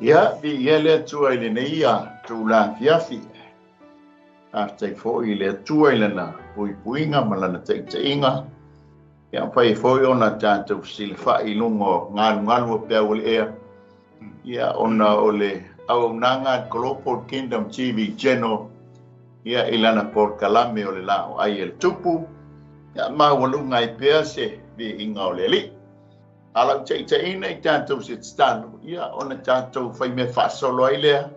Ia, viia le Atua i lenei itula afiafi. Faafetai foi i le Atua i lana puipuiga ma lana taitaiga. Ia mafai ai foi ona tatou fesilafai i luga o galugalu o peau o le ea. Ia, ona o le auaunaga a le Global Kingdom TV Channel, ia i lana polokalame o le Laoai a le Tupu, ia maualuga ai pea se viiga o le Alii. A lau taitaiina i tatou se tatalo, ia ona tatou faimea faasolo ai lea,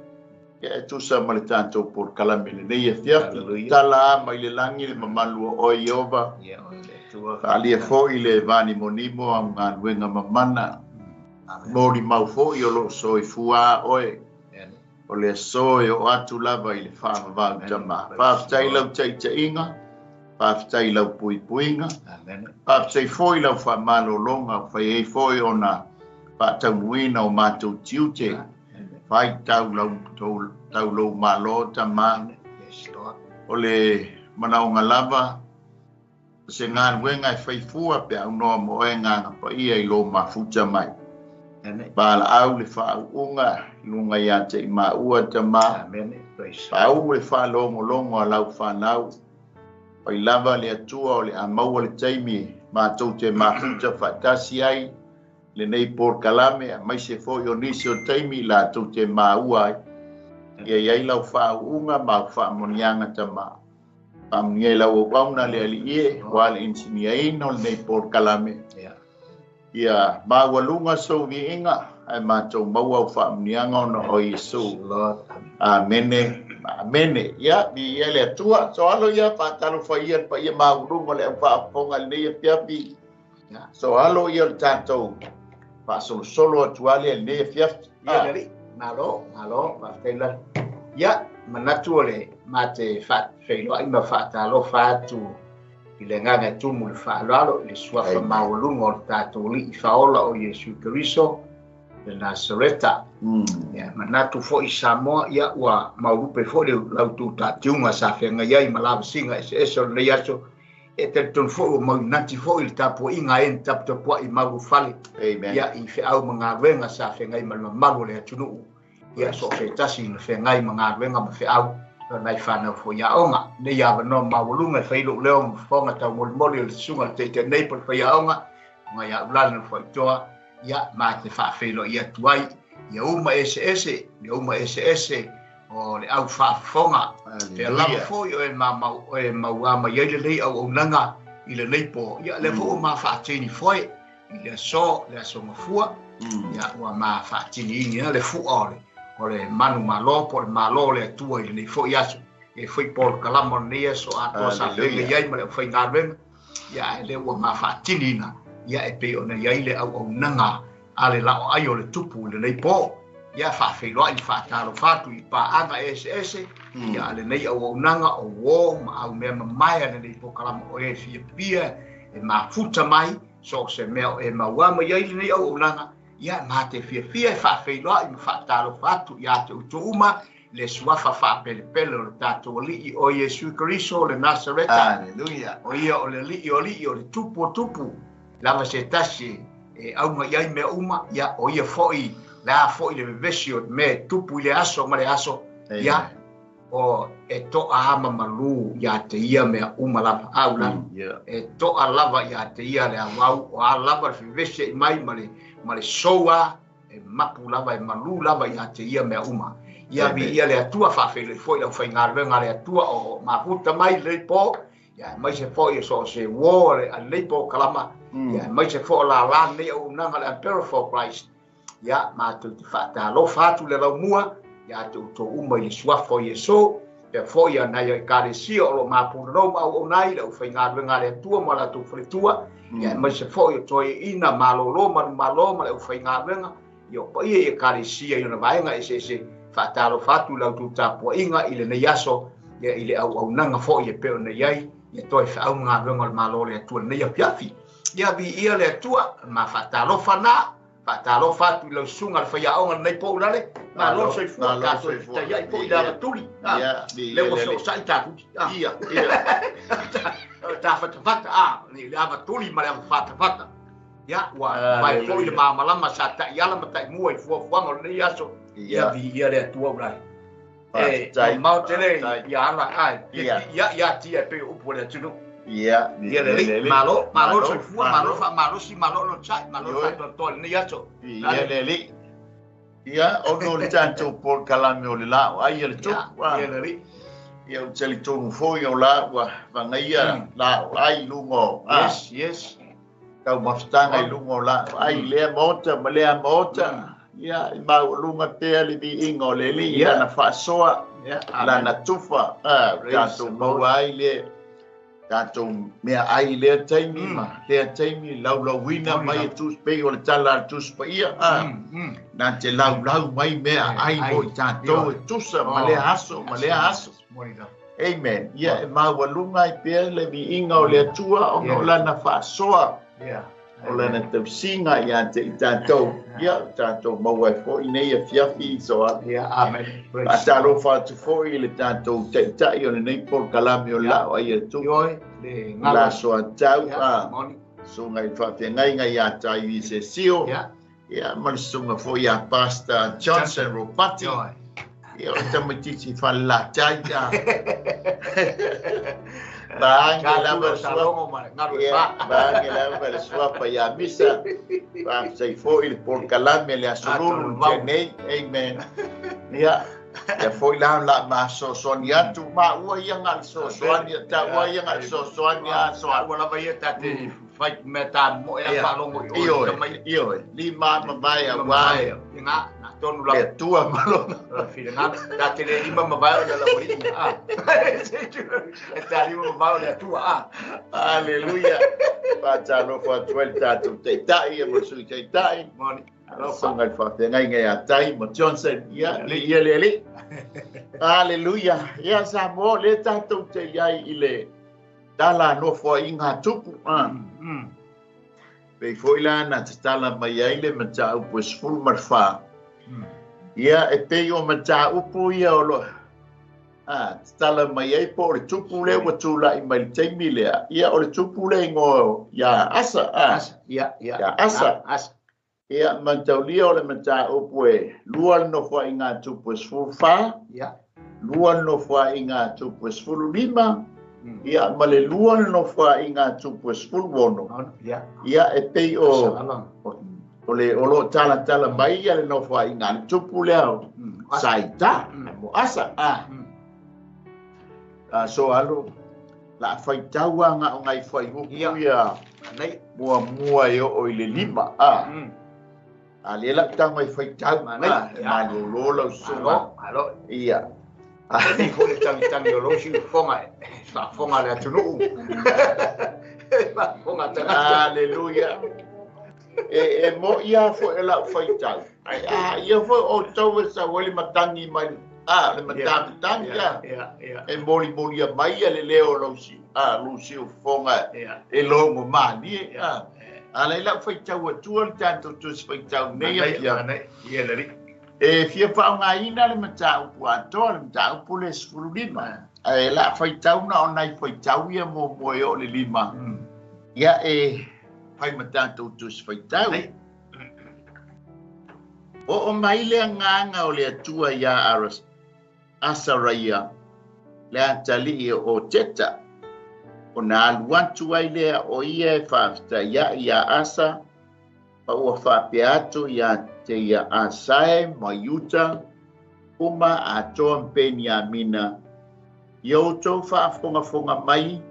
ia e tusa ma le tatou polokalame lenei afiafi. Tala mai le lagi le mamalu o oe Ieova, faaalia foi le vanimonimo au galuega mamana, molimau foi o loo soifua oe, o le aso e oo atu lava i le faavavau tama. Faafetai lau taitaiga, faafetai lau puipuiga, faafetai foi lau faamalologa, fai ai foi ona faataunuuina o matou tiute, fai tau lou malo tama. O le manaoga lava, o se galuega e faifua pe aunoa mo oe agaga paia i lou mafuta mai. Valaau le faauuga i luga ia te i maua tama. Paau le faalogologo a lau fanau. Pai lava le Atua o le a maua le taimi matou te mafuta faatasi ai lenei polokalame, aemaise foi o nisi o taimi latou te maua ai. Ia iai lau faauuga ma au faamanuiaga tama. Faamanuia i lau auauna le Alii e, aua le inisiniaina o lenei polokalame. Ia maualuga sou viiga, ae matou maua au faamanuiaga ona o Iesu. Amene, amene. Ia, viia le Atua. So alo ia faatalofa ia le paia maualuga o le au faafofoga i lenei afiafi. So alo ia o le tatou faasolosolo atu lea i lenei afiafi. Ia le Alii, malo, malo, faafetai lava. Ia, manatu o le mate faafeiloai ma faatalofa atu i le agaga e tumu le faaaloalo i le suafa maualuga o le tatou Alii Faaola o Iesu Keriso le Nasareta. Ia, manatu foi i Samoa, ia ua maulupe foi le lautou taatiuga sa feagai ai ma lavasiga eseese o lenei aso. E talitonu foi ua mauinati foi le tapuaiga e na taputapuai maulufale. Ia, i feau ma galuega sa feagai ma le mamalu o le atunuu. Ia, so o se tasi na feagai ma galuega ma feau nai whanau fo ia onga. Nei avanoa maualuga e fai lou leo ma fofoga taumolimoli o le susuga le taitai nei po le faiaoga, nga ia ulala na faitoa, ia ma te faafeiloai atu ai ia uma eseese, ia uma eseese o le au faafofoga. Pea lava foi o e mamau, o e mauā mai ai lenei auaunaga i lenei po. Ia lea foi ua ma faatini foe i le aso mafua. Ia ua ma faatiniini le fua o le manu malo po o le malo o le Atua i lenei foi aso. E foi polokalama o lenei aso atoa sa feagai ai ma le aufaigaluega. Ia e le ua ma faatiniina, ia e pei ona i ai le auaunaga a le laoai o le tupu i lenei po. Ia faafeiloai faatalofa atu i paaga eseese, ia lenei auaunaga o uo ma au mea mamae a lenei polokalama o e fiafia e mafuta mai so o se mea o e maua mai ai lenei auaunaga. Ia ma te fiafia e faafeiloai ma faatalofa atu ia te outou uma le suafa faapelepele o le tatou Alii o Iesu Keriso le Nasareta. Hallelujah. O ia o le Alii o alii o le Tupu o tupu, lava se tasi e auga i ai mea uma, ia o ia foi le a foi le vevesi o mea e tupu i le aso ma le aso. Ia o e to'a ama malu ia te ia mea uma lava au lava. E to'a lava ia te ia le auau o a lava le vevesi i mai ma le soua e mapu lava e malu lava ia te ia mea uma. Ia vi ia le Atua faafeiloai foi lau faigaluega le Atua o mafuta mai lenei po. Ia mai se foi so o se uo a lenei polokalama. Ia mai se foi lala lenei auaunaga le Emperor for Christ. Ia matou te faatalofa atu le laumua ia te outou uma i le suafa o Iesu. Pea foi a nai ekalesia o lo mapunanou ma auauna ai le aufaigaluega a le Atua ma latou faletua. Ia mai se foi o toeaiina malolo manumalo ma le aufaigaluega. Ia o paia i ekalesia i ona vaega eseese faatalofa atu i la outou tapuaiga i lenei aso, ia i le auaunaga foi e pei ona i ai ia toe feau ma galuega o le Malo o le Atua lenei afiafi. Ia viia le Atua ma faatalofa na, faatalofa atu i lau susuga le faiaoga lenei po ulale, malo soifua, tatou fetaiai foi i le avatuli. Le ua feosai tatou. Ia, ia. Ta fatafata, le avatuli ma le avafatafata. Ia, ua vae foi le malamalama sa ta'iala ma ta'imua i fuafuaga o lenei aso. Ia viia le Atua ulai. E mamao tele ia ala ae ia ia tia e pei o upu o le atunuu. Ia, Ia lelei, malo, malo le soifua, malo le faamalosi, malo le onosai, malo le faatoatoa i lenei aso. Ia lelei. Ia, ono o le tatou polokalame o le laoai a le Tupu. Ia lelei. Ia, ou te talitonu foi o la ua vagaia laoai i luga o Yes, yes. taumafataga i luga o laoai i lea maota ma lea maota. Ia, i maualuga pea le viiga o le Alii i lana faasoa, lana tufa, tatou maua ai le tatou mea ai i lea taimi ma lea taimi laulauina mai e Tusi pei o le tala a le Tusi Paia, na te laulau mai mea ai mo i tatou e tusa ma lea aso ma lea aso. Amen. Ia e maualuga ai pea le viiga o le Atua ona o lana faasoa, o lana tausiga ia te i tatou. Ia tatou maua ai foi nei afiafi so a. Ia, amen. Faatalofa atu foi i le tatou taitai o lenei polokalame o le laoai a le Tupu. Ioe, le La soatau susuga i le faafeagaiga ia Taivi Sesio. Ia ma le susuga foi ia Pastor Johnson Ropati. Ia o le tamaitiiti falelatai. Vaange lava le suafa. Ia, vaange lava le suafa ia Misa. Faafetai foi le polokalame le Aso Lulu le tenei. Amen. Ia, ia foi la la masoasoani atu. Ma ua ia nga le soasoani, ta ua ia nga le soasoani a soa. Ua lava ia ta te fai mea ta mo e faalogo i o mai. Ioe, lima mavae a ua. Nga, na tonu la. Le Atua ma lona finagalo. Ta te le lima mavae o le laualii. E ta lima mavae o le Atua. Aleluia. Faatalofa atu ai le tatou taitai ma le Sui Taitai. Moni. Susuga i le faafeagaiga ia Tai ma Johnson. Ia, ia le Alii. Aleluia. Ia Samoa, lea tatou te iai i le tala nofoaiga a Tupu. Pei foi la na tatala mai ai le mataupu e 14. Ia, e pei o mataupu ia o lo tatala mai ai po o le tupu lea ua tula'i mai le taimi lea. Ia, o le tupu le igoa ia Asa. Asa, ia, ia. Ia Asa. Asa. Ia, mataulia o le mataupu e lua le nofoaiga a Tupu e 14. Ia. Lua le nofoaiga a Tupu e 15. Ia, ma le lua le nofoaiga a Tupu e 16. Ia. Ia, e pei o o le o lo talatala mai ia le nofoaiga a le tupu lea o Saita, mo Asa. So alo, la faitau nga o ngai fai upu ia Nei. mua mua e o i le lima. A le la tau mai faitau. Manai. E malolo lau susuga. Malo, malo. Ia. Nei foi le tangitangi o lou siufofoga e faafofoga le atunuu. Faafofoga tagata. Aleluia. E mo ia foi e lau faitau. Ai a ia foi o tau e sau ai le matangi mai le matamatagi Ia, ia, ia. E moli moli a mai ia le leo o lau siu lou siufofoga e logo malie. A lai lau faitau atua le tatou Tusi Faitau nei Manai, afia. Manai. Ia lelei. E fia faaaogaina le mataupu atoa le mataupu le 15. Ae la faitau na o nai faitau ia muamua e oo le lima. Ia e fai ma tatou Tusi Faitau. Nei. Oo mai le agaga o le Atua iā Asaraia le atalii o Teta. Ona alu atu ai lea o ia e faafetaia'i iā Asa ma ua faapea atu iā te ia Asae ma Iuta uma atoa ma Peniamina ia outou faafogafoga mai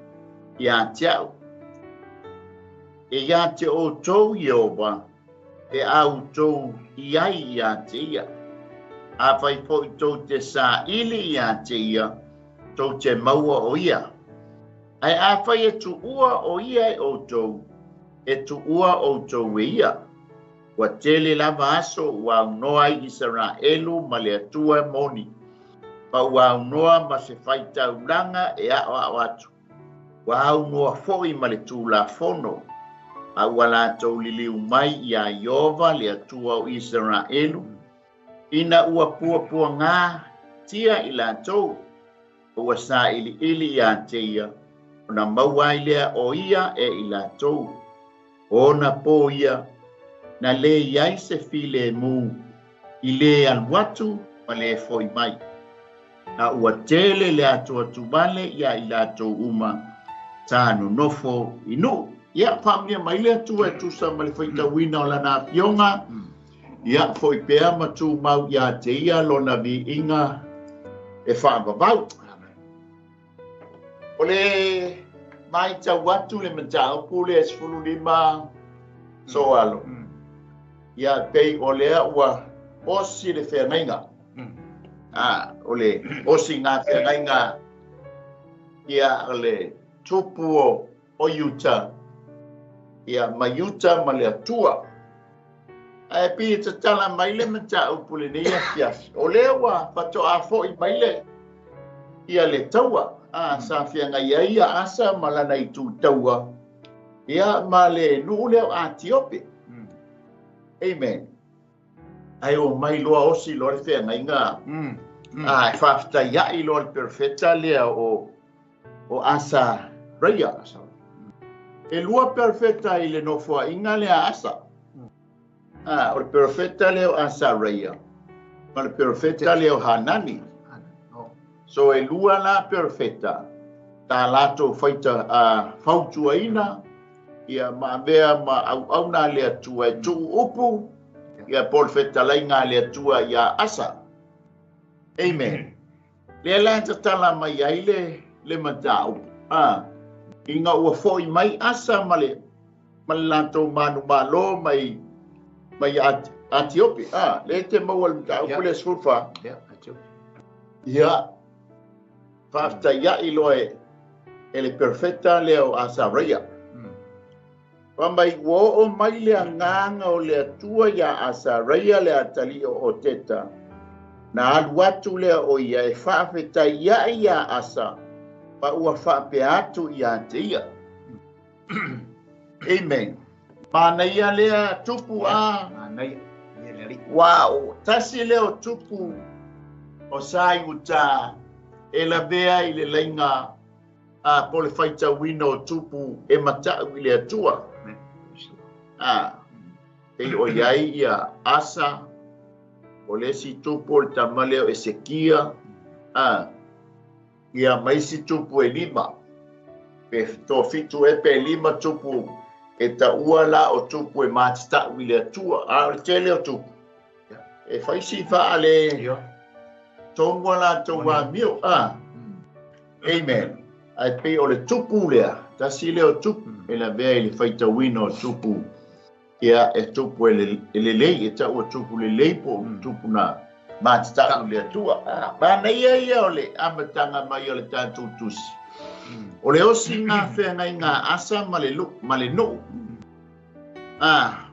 iā te a'u. E iā te outou Ieova pe a outou i ai iā te ia. Afai fo'i tou te sāili iā te ia, tou te maua o ia. Ae afai e tuua o ia e outou, e tuua outou e ia. Ua tele lava aso ua aunoa ai Isaraelu ma le Atua moni. Ma ua aunoa ma se faitaulaga e a'oa'o atu. Ua aunoa fo'i ma le Tulafono. A ua latou liliu mai iā Ieova le Atua o Isaraelu, ina ua puapuagā tia i latou, ua sāiliili iā te ia, ona maua ai lea o ia e i latou. Ona po ia na le iai se filemu i le alu atu ma le fo'i mai. A ua tele le atuatuvale ia i latou uma sa nonofo i Nuu. Ia faamanuia mai le Atua e tusa ma le faitauina o lana afioga. Ia fo'i pea ma tumau ia te ia lona viiga e faavavau. O le matau atu le mataupu le 15 soalo. Ia pei o lea ua osi le feagaiga. O le osi ngā feagaiga ia le tupu o Iuta. Ia ma Iuta ma le Atua. Ae pei e tatala mai le mataupu lenei afiafi. O lea ua faatoa fo'i mai le ia le taua. Sa feagai ai ia Asa ma lana itu taua. Ia ma le nuu lea o Atiope. Amen. Ai o mai loa osi loa le feagaiga. E faafetai loa le perfeta lea o Asa Raia. E lua perfeta i le nofoaiga lea Asa. O le perfeta lea o Asa Raia ma le perfeta lea o Hanani. So e lua la perfeta ta latou faita fautuaina ia ma avea ma auauna le Atua e tuu upu ia po le fetalaiga le Atua ia Asa. Amen. Lea la tatala mai ai le mataupu. Ina ua fo'i mai Asa ma le latou manumalo mai Atiope. Le te maua le mataupu le 14. Ia faafetai loa e le perfeta lea o Asa Raia. Fa mai ua oo mai le agaga o le Atua ia Asa Raia le atalii o Oteta. Na alu atu lea o ia e faafetai ia Asa ma ua faapea atu ia te ia. Amen. Manaia lea tupu a. Wow, tasi lea o tupu o sa i uta e lavea i le laina po le faitauina o tupu e matau i le Atua. Pei o iai ia Asa, o le isi tupu o le tama lea o Esekia, ia ma isi tupu e 5. Pe toafitu e pe 5 tupu e taua la o tupu e matatau i le Atua. O le tele o tupu. E faisi faale tonu latou amio. Amen. Ai pei o le tupu lea, tasi lea o tupu, e lavea i le faitauina o tupu, ia e tupu e lelei, e taua tupu lelei po tupu na matatau i le Atua. Manaia ia o le amataga mai o le tatou tusi. O le osi ngā feagaiga Asa ma le nuu.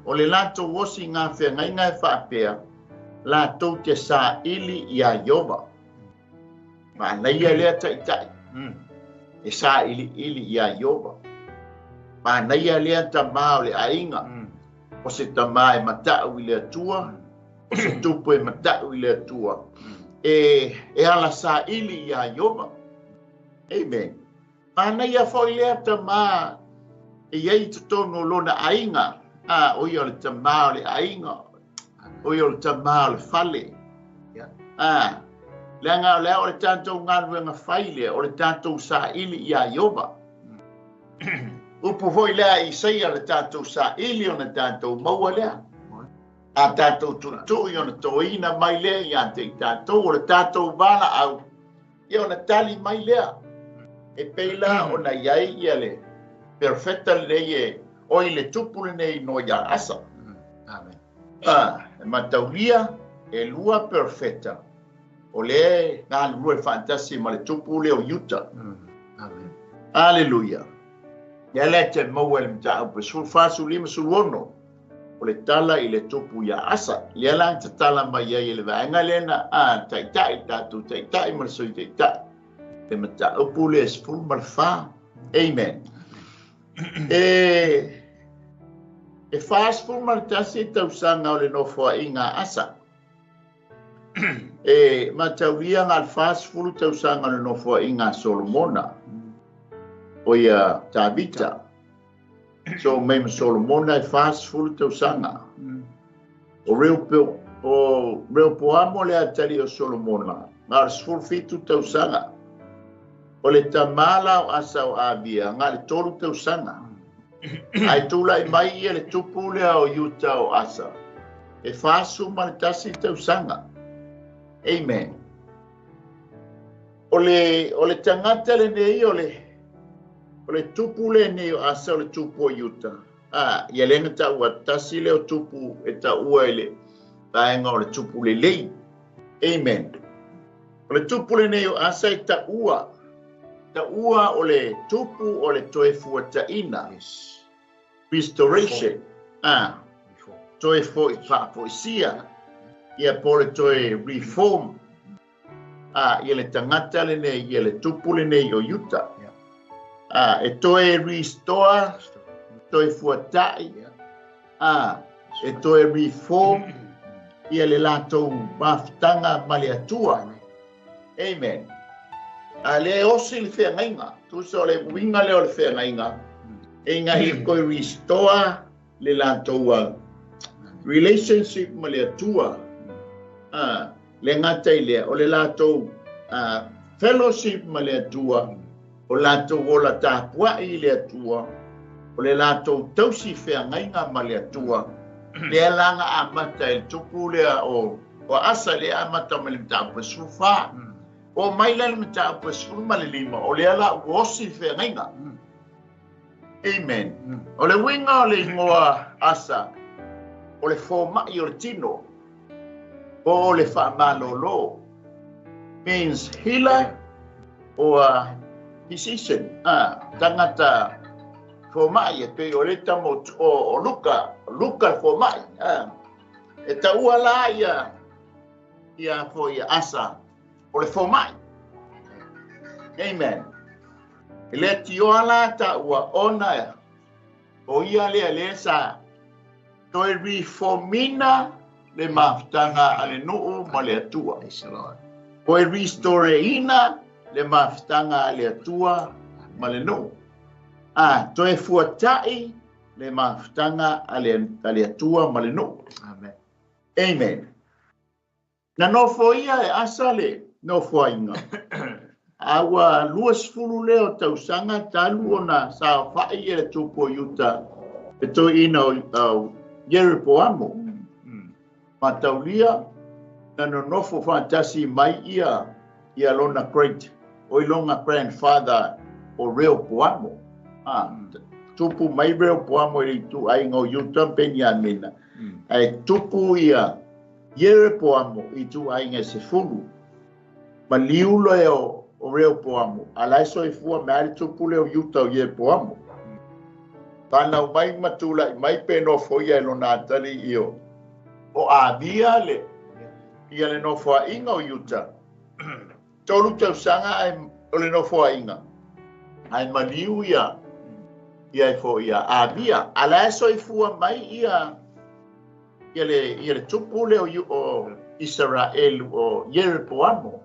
O le latou osi ngā feagaiga e faapea, latou te sāili ia Iova. Manaia lea taitai. E sāili ili ia Iova. Manaia lea tamā o le aiga. O se tamā e matau i le Atua. O se tupu e matau i le Atua. E ala sāili ia Iova. Amen. Manaia fo'i lea tamā e iai totonu o lona aiga. O ia o le tamā o le aiga. O ia o le tamā o le fale. Leaga o lea o le tatou galuega fai lea, o le tatou sāili ia Iova. Upu foi lea Isaia le tatou sāili o na tatou maua lea. A tatou tuitui o na toina mai lea ia te i tatou, o le tatou valaau, ia o na tali mai lea. E peila o na iai ia le perfeta lenei e o i le tupu lenei no ia Asa. Amen. E mataulia e lua perfeta. O le galulue faatasi ma le tupu lea o Iuta. Amen. Aleluia. Ia le te maua le mataupu 14 15 16. O le tala i le tupu ia Asa. Ia la te tala mai ai e le vaega lena taitai tatou taitai ma le sui taitai. Le mataupu le 14. Amen. E 41 tausaga o le nofoaiga Asa. E mataulia ngā le 40 tausaga o le nofoaiga Solomona. O ia Tavita. So mai ma Solomona e 40 tausaga. O Reopoamo le atali o Solomona, na o le 17 tausaga. O le tamala o Asa o Abia, na le 3 tausaga. Ai tūlai mai ia le tupu lea o Iuta o Asa, e 41 tausaga. Amen. O le tagata lenei o le tupu lenei o Asa o le tupu o Iuta. Ia lena taua tasi leo tupu e taua i le vaega o le tupu lelei. Amen. O le tupu lenei o Asa e taua. Taua o le tupu o le toe fuataina. Yes. Restoration. Toe faafoisia. Ia po le toe reform. Ia le tagata lenei, ia le tupu lenei o Iuta. E toe restore, toe fuatai. E toe reform ia le latou mafutaga ma le Atua. Amen. A le osi le feagaiga, tusa o le uiga lea o le feagaiga, e ina ia toe restore le latou relationship ma le Atua. Le gata i lea, o le latou fellowship ma le Atua, o latou ola tapuai i le Atua, o le latou tausi feagaiga ma le Atua. Lea laga amata e le tupu lea o Asa lea amata ma le mataupu e 14. O mai la le mataupu e 15, o lea la ua osi feagaiga. Amen. O le uiga o le igoa Asa, o le fōma'i o le tino, po o le faamalolo, means healer or physician. Tagata fōma'i e pei o le tama o Luka, Luka le fōma'i. E taua la ia foi Asa o le fōma'i. Amen. E le tioa la taua ona o ia lea lea sa toe reformina le mafutaga a le nuu ma le Atua. Toe restoreina le mafutaga a le Atua ma le nuu. Toe fuatai le mafutaga a le Atua ma le nuu. Amen. Amen. Na nofo ia e Asa le nofoaiga. A ua 20 leo tausaga talu ona saofai ia le tupu o Iuta e toeaina o Ieropoamo. Mataulia na nonofo faatasi mai ia lona great o i lona grandfather o Reopoamo. Tupu mai Reopoamo i le ituaiga o Iuta Peniamina. Ae tupu ia Ieropoamo i ituaiga e 10. Maliu loe o Reopoamo, a lae soifua mea le tupu leo Iuta o Ieropoamo. Whanau mai matulai mai pe nofo ia e lona atali i o Abia le ia le nofoaiga o Iuta. 3 tausaga ai o le nofoaiga. Ai maliu ia e fo ia Abia. A lae soifua mai ia le tupu leo o Israel o Ieropoamo.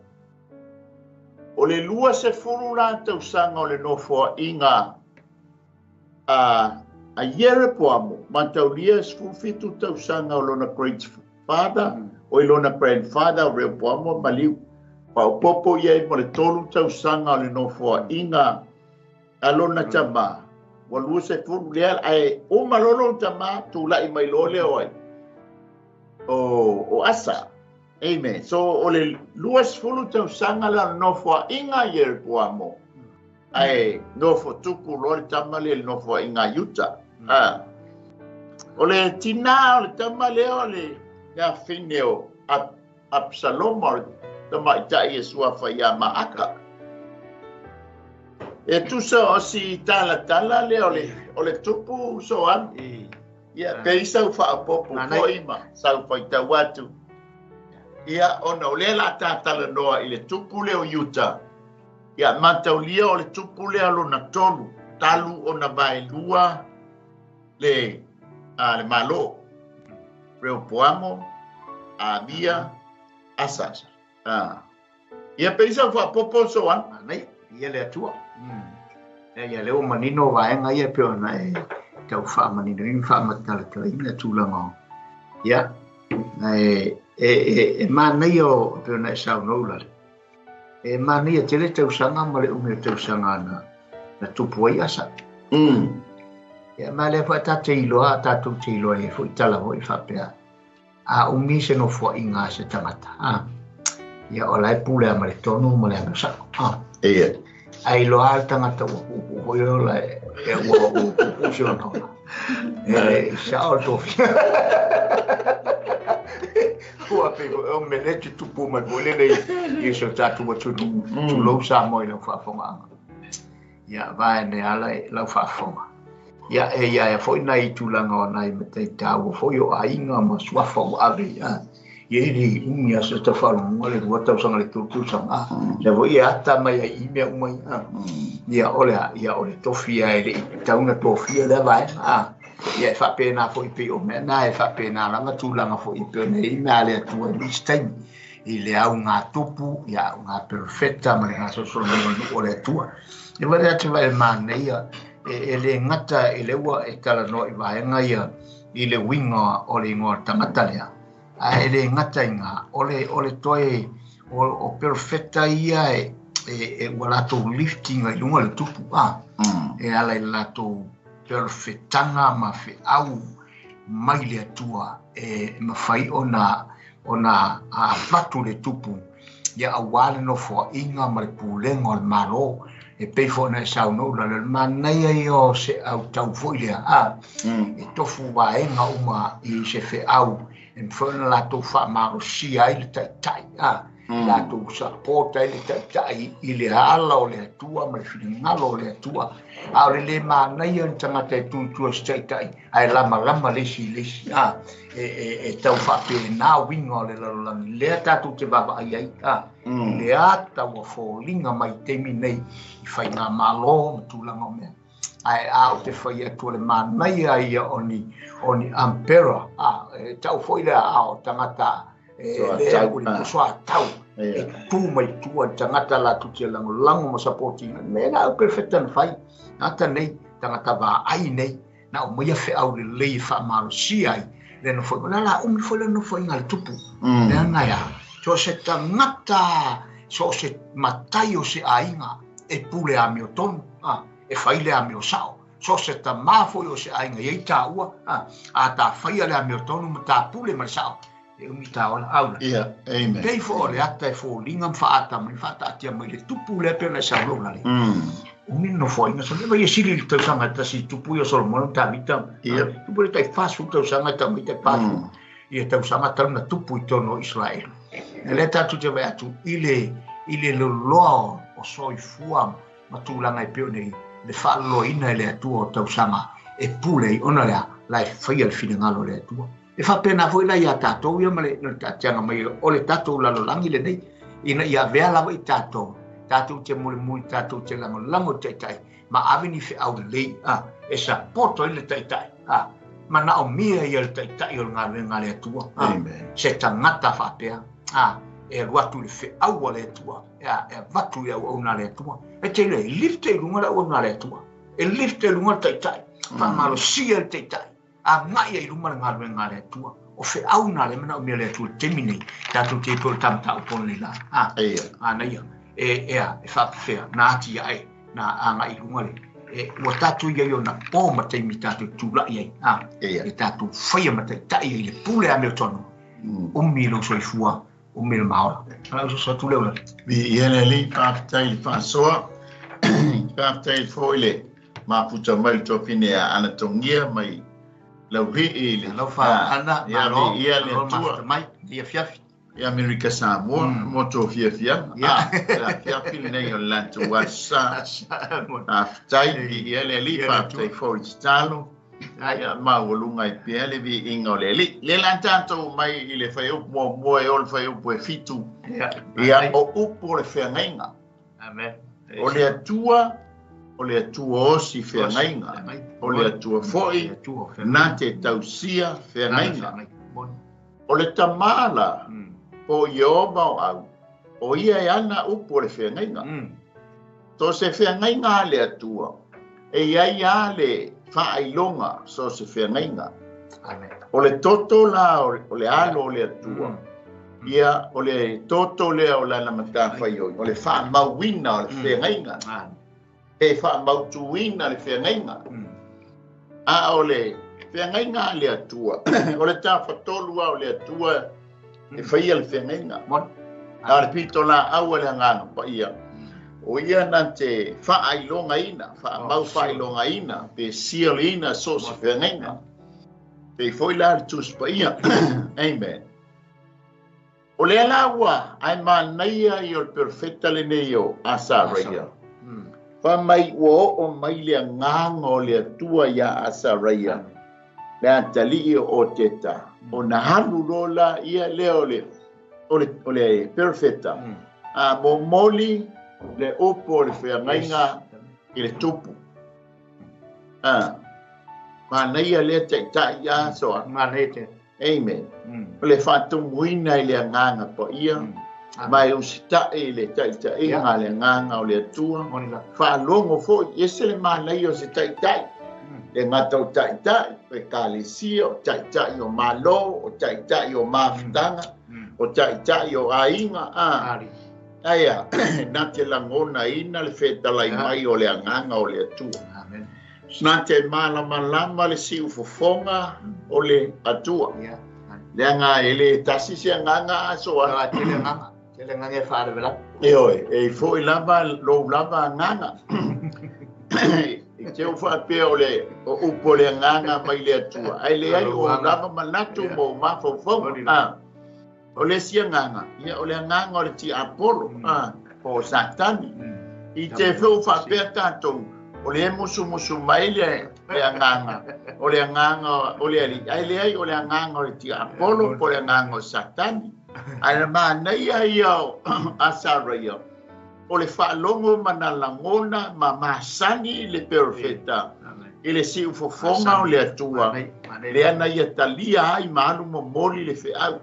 O le 20 la tausaga o le nofoaiga a Ieropoamo, mataulia 17 tausaga o lona great father, o i lona grandfather o Reopoamo maliu. Paopopo ia i mo le 3 tausaga o le nofoaiga a lona tama. Ua 20 lea, ae uma lolo tama tula'i mai loa lea o ai o Asa. Amen. So o le 20 tausaga la nofoaiga Ieropoamo, ae nofo tupu loa le tama lea le nofoaiga Iuta. O le tina o le tama lea o le afine o Absaloma o le tamaitai e suafa ia Maaka. E tusa o si talatala lea o le tupu soan. Ia pe isau faapopo foi ma sau faitau atu. Ia ona o lea la tatala noa i le tupu lea o Iuta. Ia mataulia o le tupu lea lona 3, talu ona vaelua le malo. Reopoamo, Abia, Asa. Ia pe isau faapopo soan. Anai, ia le Atua. Ia leo manino vaega ia pe ona e tau faamaninoina faamatalatalaina tulaga ia e manaia o pei ona e saunoa Ulale. E manaia tele tausaga ma le umi o tausaga na tupu ai Asa. Ia ma lea foi tatou iloa, tatou te iloa e foi tala foi faapea. A umi se nofoaiga a se tagata. Ia o la e pule a ma le tonu ma le agasao. Ia. Ai loa le tagata ua puupuu foi ola e ua puupuu si ona ola. E sao le tofi. Ua pei o mele tutupu mai foi lele i so tatou atunuu. Tulou Samoa i lau faafogaaga. Ia vae ala i lau faafofoga. Ia e ia foi nai tulaga o nai matai taua foi o aiga ma suafa ua ave ia. Ia ili umi a se tawhalunga le rua tausaga le tolu tausaga. Le foi e ata mai ai i mea uma ia. Ia ole ia ole tofi ai le tauna tofia le vaega. Ia e faapena foi pei o mea na e faapena lava tulaga foi pei ona i mea le Atua i nisi taimi. I le au ngā tupu, ia au ngā perofeta ma le gasolosolo mai o le nuu o le Atua. E wale atu vai manaia e le ngata e le ua e talanoa i vaega ia i le uiga o le igoa o le tagata lea. A e le ngata i ngā, o le toe o perofeta ia e ua latou liftinga i lunga le tupu. E ala i latou perofetanga ma feau mai le Atua e mafai ona avatu le tupu ia auā le nofoaiga ma le pulega o le Malo e pei foi ona e saunoa Ulale o le manaia ia o se autau foi lea e tofu vaega uma i se feau e mafai ona latou faamalosia ai le taitai latou sapota ai le taitai i le ala o le Atua ma le finagalo o le Atua. A o le lē manaia ni tagata e tuitua se taitai ae lamalama le isi i le isi e tau faapena uiga o le lalolagi lea tatou te vaavaai ai le ata ua foliga mai taimi nei i faigamalo ma tulaga o mea. Ae a o te fai atu o le manaia ia o ni ampera e tau foi lea o tagata e le soatau e tu mai tua tagata latou te lagolago ma sapotiina mea na au perfecta na fai ata nei tagata vaai nei na o maia feau lelei e faamalosia ai le nofoaiga o le ala umi foi le nofoaiga a le tupu leaga e a so o se tagata so o se matai o se aiga e pule amiotonu e fai le amio sao so o se tamā foi o se aiga iai tāua a tafaia le amiotonu ma tāpule ma le sao e umi tāola aula. Ia, amen. Pei foi o le ata e foliga ma faata mai faataatia mai le tupu lea pei ona e saunoa Ulale. Umi le nofoaiga Solomona ia sili le tausaga e tasi tupu ia Solomona ma Tavita. Tupu le tai 40 tausaga e tau mai tai 40. Ia tausaga talu na tupu i totonu o Israel. E lea tatou te vaai atu i le loloa o soifua ma tulaga e pei ona i le faaloloaina e le Atua o tausaga e pule ai ona lea la e faia le finagalo o le Atua. E faapena foi la ia tatou ia ma le taatiaga mai o le tatou lalolagi lenei ina ia avea lava i tatou tatou te mulimuli tatou te lagolago i taitai ma ave ni feau lelei e sapoto ai le taitai manaomia ia le taitai o le galuega a le Atua. Se tagata faapea e alu atu i le feau a le Atua e avatu i auauna a le Atua. E tele e lifte i luga le auauna a le Atua e lifte i luga le taitai faamalosia le taitai a ngai ai luma le galuega a le Atua. O feau na le manaomia le Atua i le taimi nei tatou te pei o le tamataupu o lenei la anaia e faapefea na ati ae na agai i luga le ua tatou iai ona po ma taimi tatou tulai ai e tatou faia ma taitai ai le pule amiotonu umi lou soifua umi le maola. Ala uso sa tu le ula. Ia le alii faafetai i le faasoa. Faafetai foi le mafuta mai le tofine a anatogia mai lauhii le Alofa ana malo ia le Atua mai ia fiafi i Amerika Samoa mo tō fiafiaga. La fiafi lenei o le latou asa. Faafetai ia le alii faafetai foi i tatalo. Ia maualuga ai pea le viiga o le alii. Le la tatou mai i le whaiupu muamua e o le whaiupu e 7. Ia o upu o le feagaiga. Amen. O le Atua, o le Atua osi feagaiga. O le Atua foi na te tausia feagaiga. O le tamā la, po Ieova o au, o ia e ana upu o le feagaiga. To se feagaiga a le Atua, e iai a le Faailoga so se feagaiga. O le toto la o le alo o le Atua. Ia o le toto lea o lana matafaioi, o le faamauina o le feagaiga. E faamautuina le feagaiga. A o le feagaiga a le Atua, o le tafatolu a o le Atua e faia le feagaiga. A o le pito laau a le Agaga Paia, o ia na te faailogaina, faamau faailogaina, pe sialina so se feagaiga. Pe foi la le Tusi Paia. Amen. O lea la ua ae manaia i o le perofeta lenei o Asaraia. Fa mai ua oo mai le agaga o le Atua ia Asaraia, le atalii o Oteta, ona alu loa la ia lea o le perofeta, a momoli le upu o le feagaiga i le tupu. Manaia lea taitai ia soa. Amen. O le faatumuina i le Agaga Paia, mai usita'i i le taitaiga a le Agaga o le Atua, faalogo foi, ese le manaia o se taitai, le gata o taitai, o ekalesia, o taitai o malo, o taitai o mafutaga, o taitai o aiga, aia, na te lagonaina le fetalai mai o le Agaga o le Atua. Na te malamalama le siufofoga o le Atua. Leaga e le tasi se agaga asoa. Tele agaga e faalavelave. E oe, e foi lava lou lava agaga. I te ufaapea o le o upu o le agaga mai le Atua. Ai leai o lava manatu mo mafaufauga. O le isi agaga, ia o le agaga o le tiapolo, po o Satani. I te feu faapea tatou, o le musumusu mai le agaga, o le agaga o le alii, ai leai o le agaga o le tiapolo, po o le agaga o Satani. Ae na manaia ia o Asaraia, o le faalogo ma na lagona ma masani le perofeta, i le siufofoga o le Atua, lea na ia talia ai ma alu momoli le feau.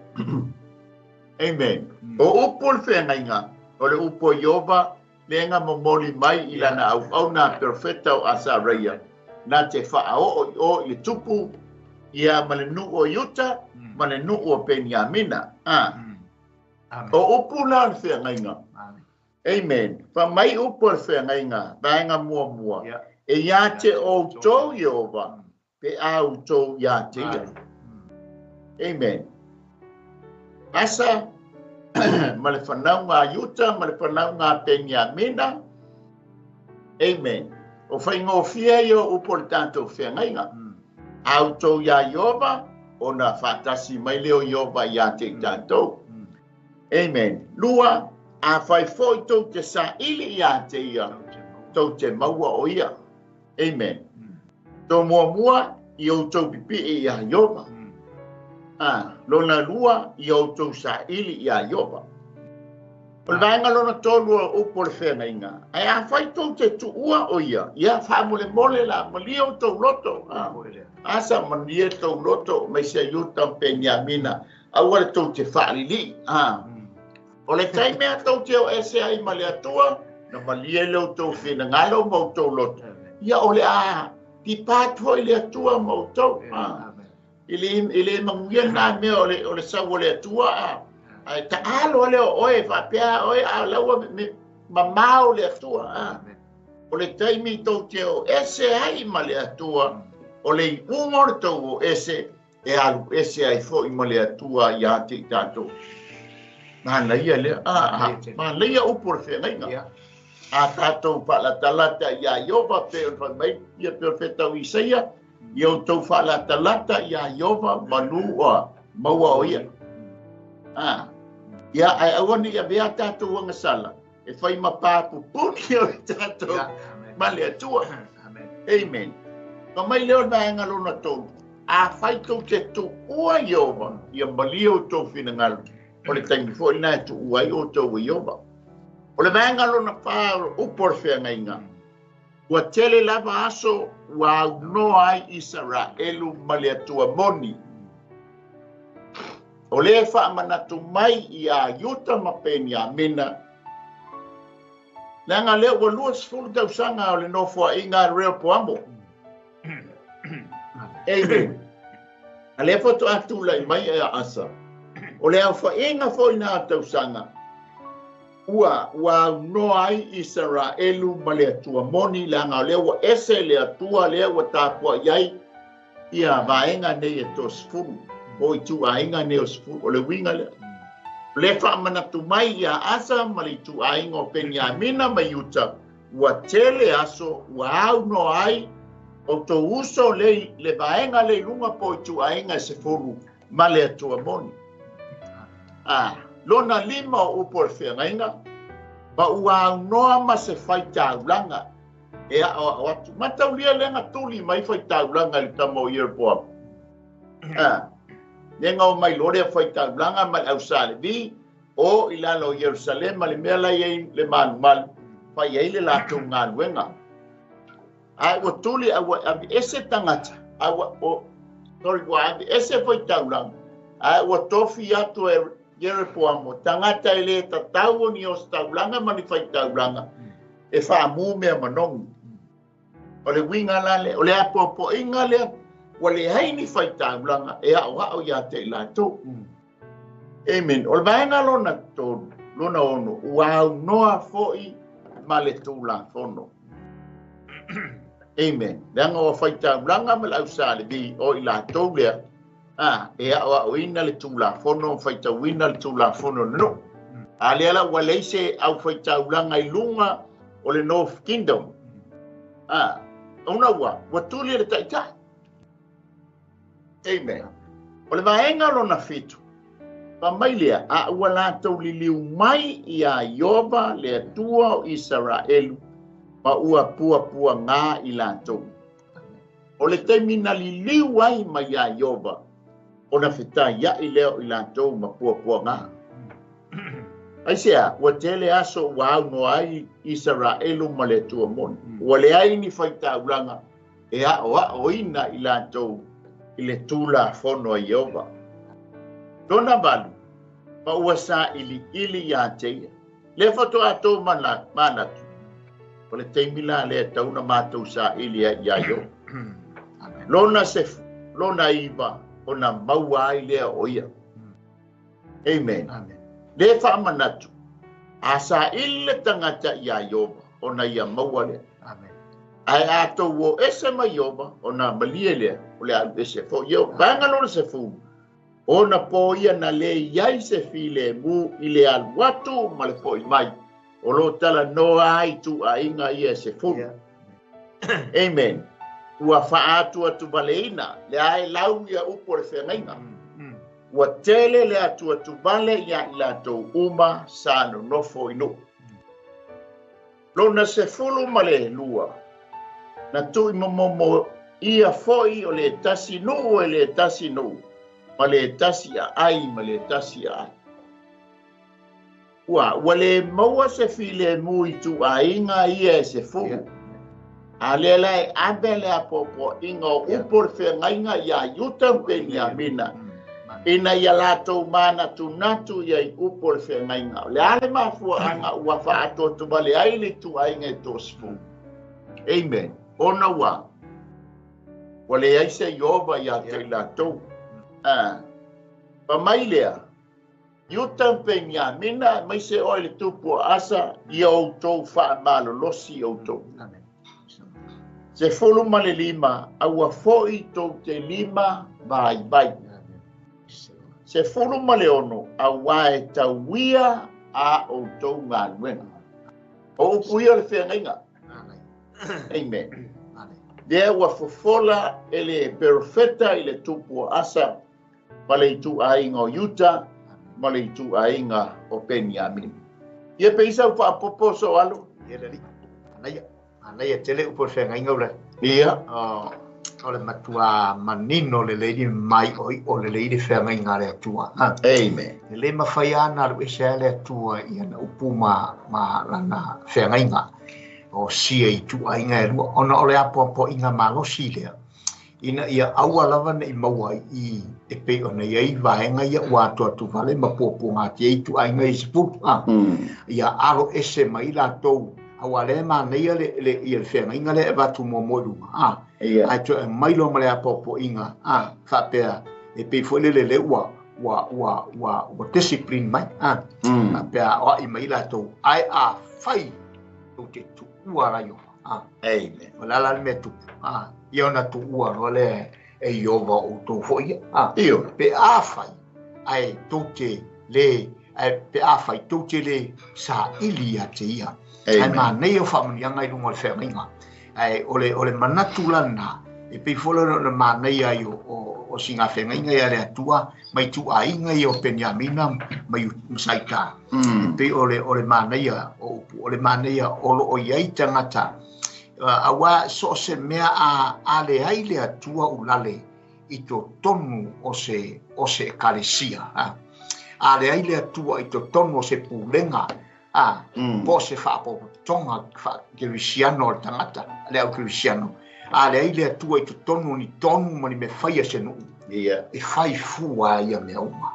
Amen. O upu o le feagaiga, o le upu o Ioba, lea momoli mai i lana auauna perofeta o Asaraia, na te faaoo i o i le tupu, ia ma le nuu o Iuta, ma le nuu o Peniamina. O upu la o le feagaiga. Amen. Fa mai upu o le feagaiga, vaega muamua. E ia te outou Ieova, pe a outou ia te ia. Amen. Asa, ma le fanauga a Iuta, ma le fanauga a Peniamina. Amen. O faigofie ia o upu o le tatou feagaiga. A outou ia Ieova, ona faatasi mai lea o Ieova ia te i tatou. Amen. Lua, a fai foi tou te saili ia te ia, tou te maua o ia. Amen. Tō muamua i outou pipii ia Ieova. Lona lua i outou saili ia Ieova. O le vaega lona tolu o upu o le feagaiga. Ae a fai tou te tuua o ia, ia faamolemole la malie outou loto. Asa malie tou loto mai se Iuta o Peniamina. Aua le tou te faalilii. O le taimi a tou te o ese ai ma le Atua, na malie le outou finagalo ma outou loto. Ia o le a tipa atu foi le Atua ma outou. I le manuia nā mea o le sau o le Atua. Ai taalo ale o oe, faapea oe, a laua mamao le Atua. O le taimi tou te o ese ai ma le Atua, o le iuga o le tou o ese, e alu ese ai foi ma le Atua ia te i tatou. Manaia lea, manaia upu o le feagaiga. A tatou faalatalata ia Ieova, pe o le fai mai ia perofeta o Isaia, ia outou faalatalata ia Ieova, manu oa, maua o ia. Ia, ae aua ni avea tatou agasala, e fai ma pāpupuni o i tatou ma le Atua. Amen. Ka mai lea o le vaega lona tolu, a fai tou te tuua Ieova, ia malie outou finagalo, o le taimi foi lena e tuua ai outou e Ieova. O le vaega lona whā o upu o le feagaiga, ua tele lava aso ua aunoa ai Isaraelu ma le Atua moni. O le faamanatu mai ia Iuta ma Peniamina, leaga lea ua 20 tausaga o le nofoaiga a Rehoboamo. Amen. A lea faatoa tulai mai e Asa. O le aofaiga foi na tausaga ua aunoa ai Isaraelu ma le Atua moni, leaga o lea ua ese le Atua lea ua tapuai ai ia vaega nei e 30 o ituaiga nei o 10. O le uiga lea. O le faamanatu mai ia Asa ma le ituaiga o Peniamina ma Iuta, ua tele aso ua aunoa ai o tou uso le vaega le i luga po o ituaiga e 10 ma le Atua moni. Lona 5 o upu o le feagaiga, ma ua aunoa ma se faitaulaga e aoao atu. Mataulia lea na tuli mai faitaulaga i le tama o Ieropoamo. Lea na o mai loa lea faitaulaga ma le ausalevi o i lalo o Ierusalema le mea la i ai le malumalu, fai ai le latou galuega. Ae ua tuli a ua ave ese tagata, a ua ua ave ese faitaulaga, ae ua tofi atu e Ieropoamo tagata e le tatau o ni ositaulaga ma ni faitaulaga e faamu mea manogi. O le uiga la lea, o le apoapoaiga lea, ua leai ni faitaulaga e aoao ia te i latou. Amen. O le vaega lona 3, lona 6, ua aunoa foi ma le Tulafono. Amen. Leaga ua faitaulaga ma le ausalevi o i latou lea, e aoaoina le Tulafono, faitauina le Tulafono le nuu. A lea la ua leai se au faitaulaga i luga o le North Kingdom. Ona ua tuli le taitai. Amen. O le vaega lona 7, fa mai lea, a ua latou liliu mai ia Ieova le Atua o Isaraelu, ma ua puapuaga i latou. O le taimi na liliu ai mai ia Ieova, ona fetaiai lea o i latou ma puapuaga. Aisea, ua tele aso ua aunoa ai Isaraelu ma le Atua moni. Ua leai ni faitaulaga e aoaoina i latou i le Tulafono a Ieova. Lona 8, ma ua sailiili ia te ia. Lea faatoa tou manatu, o le taimi la lea tau na matou saili ai ia Ieova. Lona 9, ona maua ai lea o ia. Amen. Le faamanatu, a saili le tagata ia Ieova, ona ia maua lea. Ae a tou o ese mai Ieova, ona malie lea, o le alu ese foi Ieova. Vaega lona 10, ona po ia na le iai se filemu i le alu atu ma le foi mai, o lo talanoa ai tuaiga ia e 10. Amen. Ua faatu atu valeina, le ae lau ia upu o le feagaiga. Ua tele le atu atu vale ia i latou uma sa nonofo i nuu. Lona 12, na tui momomo ia foi o le tasi nuu e le tasi nuu, ma le tasi aai ma le tasi aai. Ua le maua se filemu i tuaiga ia e 10. A lea la e ave le apoapoaiga o upu o le feagaiga ia Iuta ma Peniamina, ina ia latou manatunatu ia i upu o le feagaiga. O le a le mafuaaga ua faatoatuvale ai le tuaiga e 30. Amen. Ona ua leai se Ieova ia te i latou. Pa mai lea, Iuta ma Peniamina, mai se oe le tupu o Asa, ia outou faamalolosi outou. 15, a ua foi tou te lima vaivai. 16, a ua e tauia a outou galuega. O upu ia o le feagaiga. Amen. Lea ua fofola e le perofeta i le tupu o Asa, ma le ituaiga o Iuta, ma le ituaiga o Peniamina. Ia pe isa faapopo so alu. Ia lali. Anaia tele upu o le feagaiga ula. Ia. O le matua manino le leili mai oi o le leili feagaiga le Atua. Amen. E le mafai ana alu ese ai le Atua ia na upu ma lana feagaiga. O sia i tuaiga e lua. Ona o le apoapoaiga malosi lea. Ina ia aua lava nei maua i e pei ona iai vaega ia ua atu vale ma puapuaga ati ai tuaiga i 10. Ia alo ese mai latou aua le manaia le ia le feagaiga lea e avatu muamua i luga. Ae toe mai loa ma le apoapoaiga a faapea e pei foi lele lea ua ua ua ua ua discipline mai a faapea aoai mai latou ae afai tou te tuua la Ieova a. Amen. O le a la le mea tupu a ia ona tuua loa lea e Ieova o outou foi ia a. Ioe. Pe afai ae tou te le ae pe afai tou te le saili ia te ia. Ae manaia o faamanuiaga i luga o le feagaiga. Ae o le, o le manatu la lena, e pei foi lea ona manaia ai o sina feagaiga ia le Atua mai ituaiga ia o Peniamina ma Saita. E pei o le, o le manaia o upu, o le manaia o lo o i ai tagata, aua so o se mea a leai le Atua ulale i totonu o se, o se ekalesia. A leai le Atua i totonu o se pulega, a, po o se faapotopotoga faa-kerisiano a le tagata, le au kerisiano, a leai le Atua i totonu o ni tonu ma ni mea fai a se nuu, e fai fua ai ia mea uma.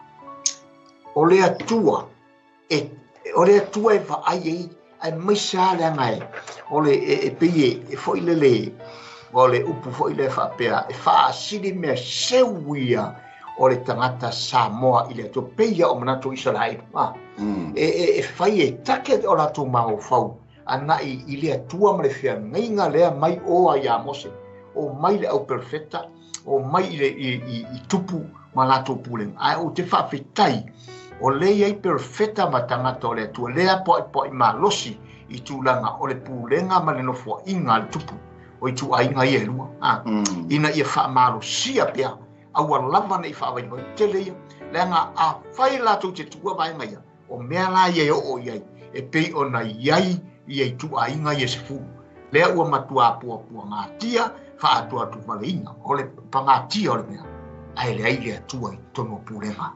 O le Atua, e, o le Atua e vaai ai, aemaise lava leaga e, o le, e, e pei e, e foi lele, o le upu foi lea faapea, e faasili mea seu ia o le tagata Samoa i le Atua, pei ia o manatu o Isaraelu, a. E fai e take o latou mafaufau anai i le Atua ma le feagaiga lea mai oa ia Mose, o mai le au perofeta, o mai i, le, i tupu ma latou pulega. Ae ou te faafetai, o lea i ai perofeta ma tagata o le Atua, lea poa'ipoa'i malosi i tulaga o le pulega ma le nofoa'iga a le tupu o ituaiga ia e lua, a, ina ia faamalosia pea, aua lava ne i faavaivai tele ia, leaga afai latou te tuua vaega ia, o mea la ia e oo i ai, e pei ona i ai ia ituaiga ia 10, lea ua matua puapuagatia faatuatuvaleina, o le pagatia o le mea, ae leai le Atua i totonu o pulega.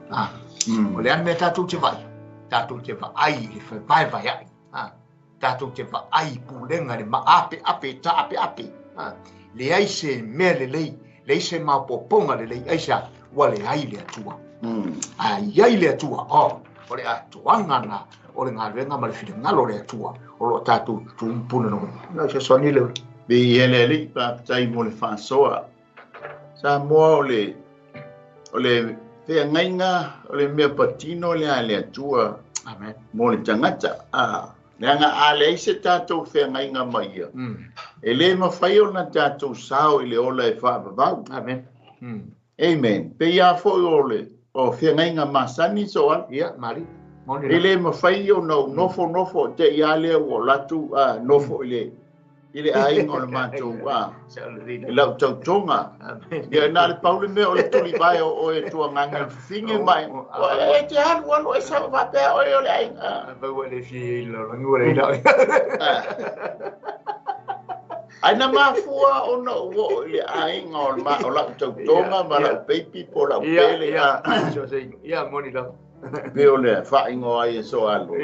O le a le mea tatou te vaai? Tatou te vaai i le fevaevaea'i, tatou te vaai i pulega le maapeape taapeape, leai se mea lelei, leai se maopoopoga lelei, aisea? Ua leai le Atua. A i ai le Atua, o le atoaga na o le galuega ma le finagalo o le Atua o lo o tatou tumpuna. No se soni le. Viia le Alii, faafetai mo le faasoa. Samoa o le o le feagaiga o le mea patino lea a le Atua. Amen. Mo le tagata. Leaga a leai se tatou feagaiga ma ia, e le mafai ona tatou sao i le ola e faavavau. Amen. Amen. Pei lava foi o le o feagaiga masani so ala. Ia, mali. Moni E la. le mafai ona ou nofo nofo te i a lea ua latu nofo i le i le aiga o le matou i lau tautoga. Amen. Ia na le pau le mea o le tulivae o oe e tuagaga le fafine mai. O e te alu alu e sa faapea oe o le aiga. A pau le fia i lo langi ua le ila. Ai na mafua ona ou oo i le aiga o le ma o lau tautoga ma lau peipi po o lau pele. Ia, so se ia moni la. Pe o le faaigoa ai e Soalo.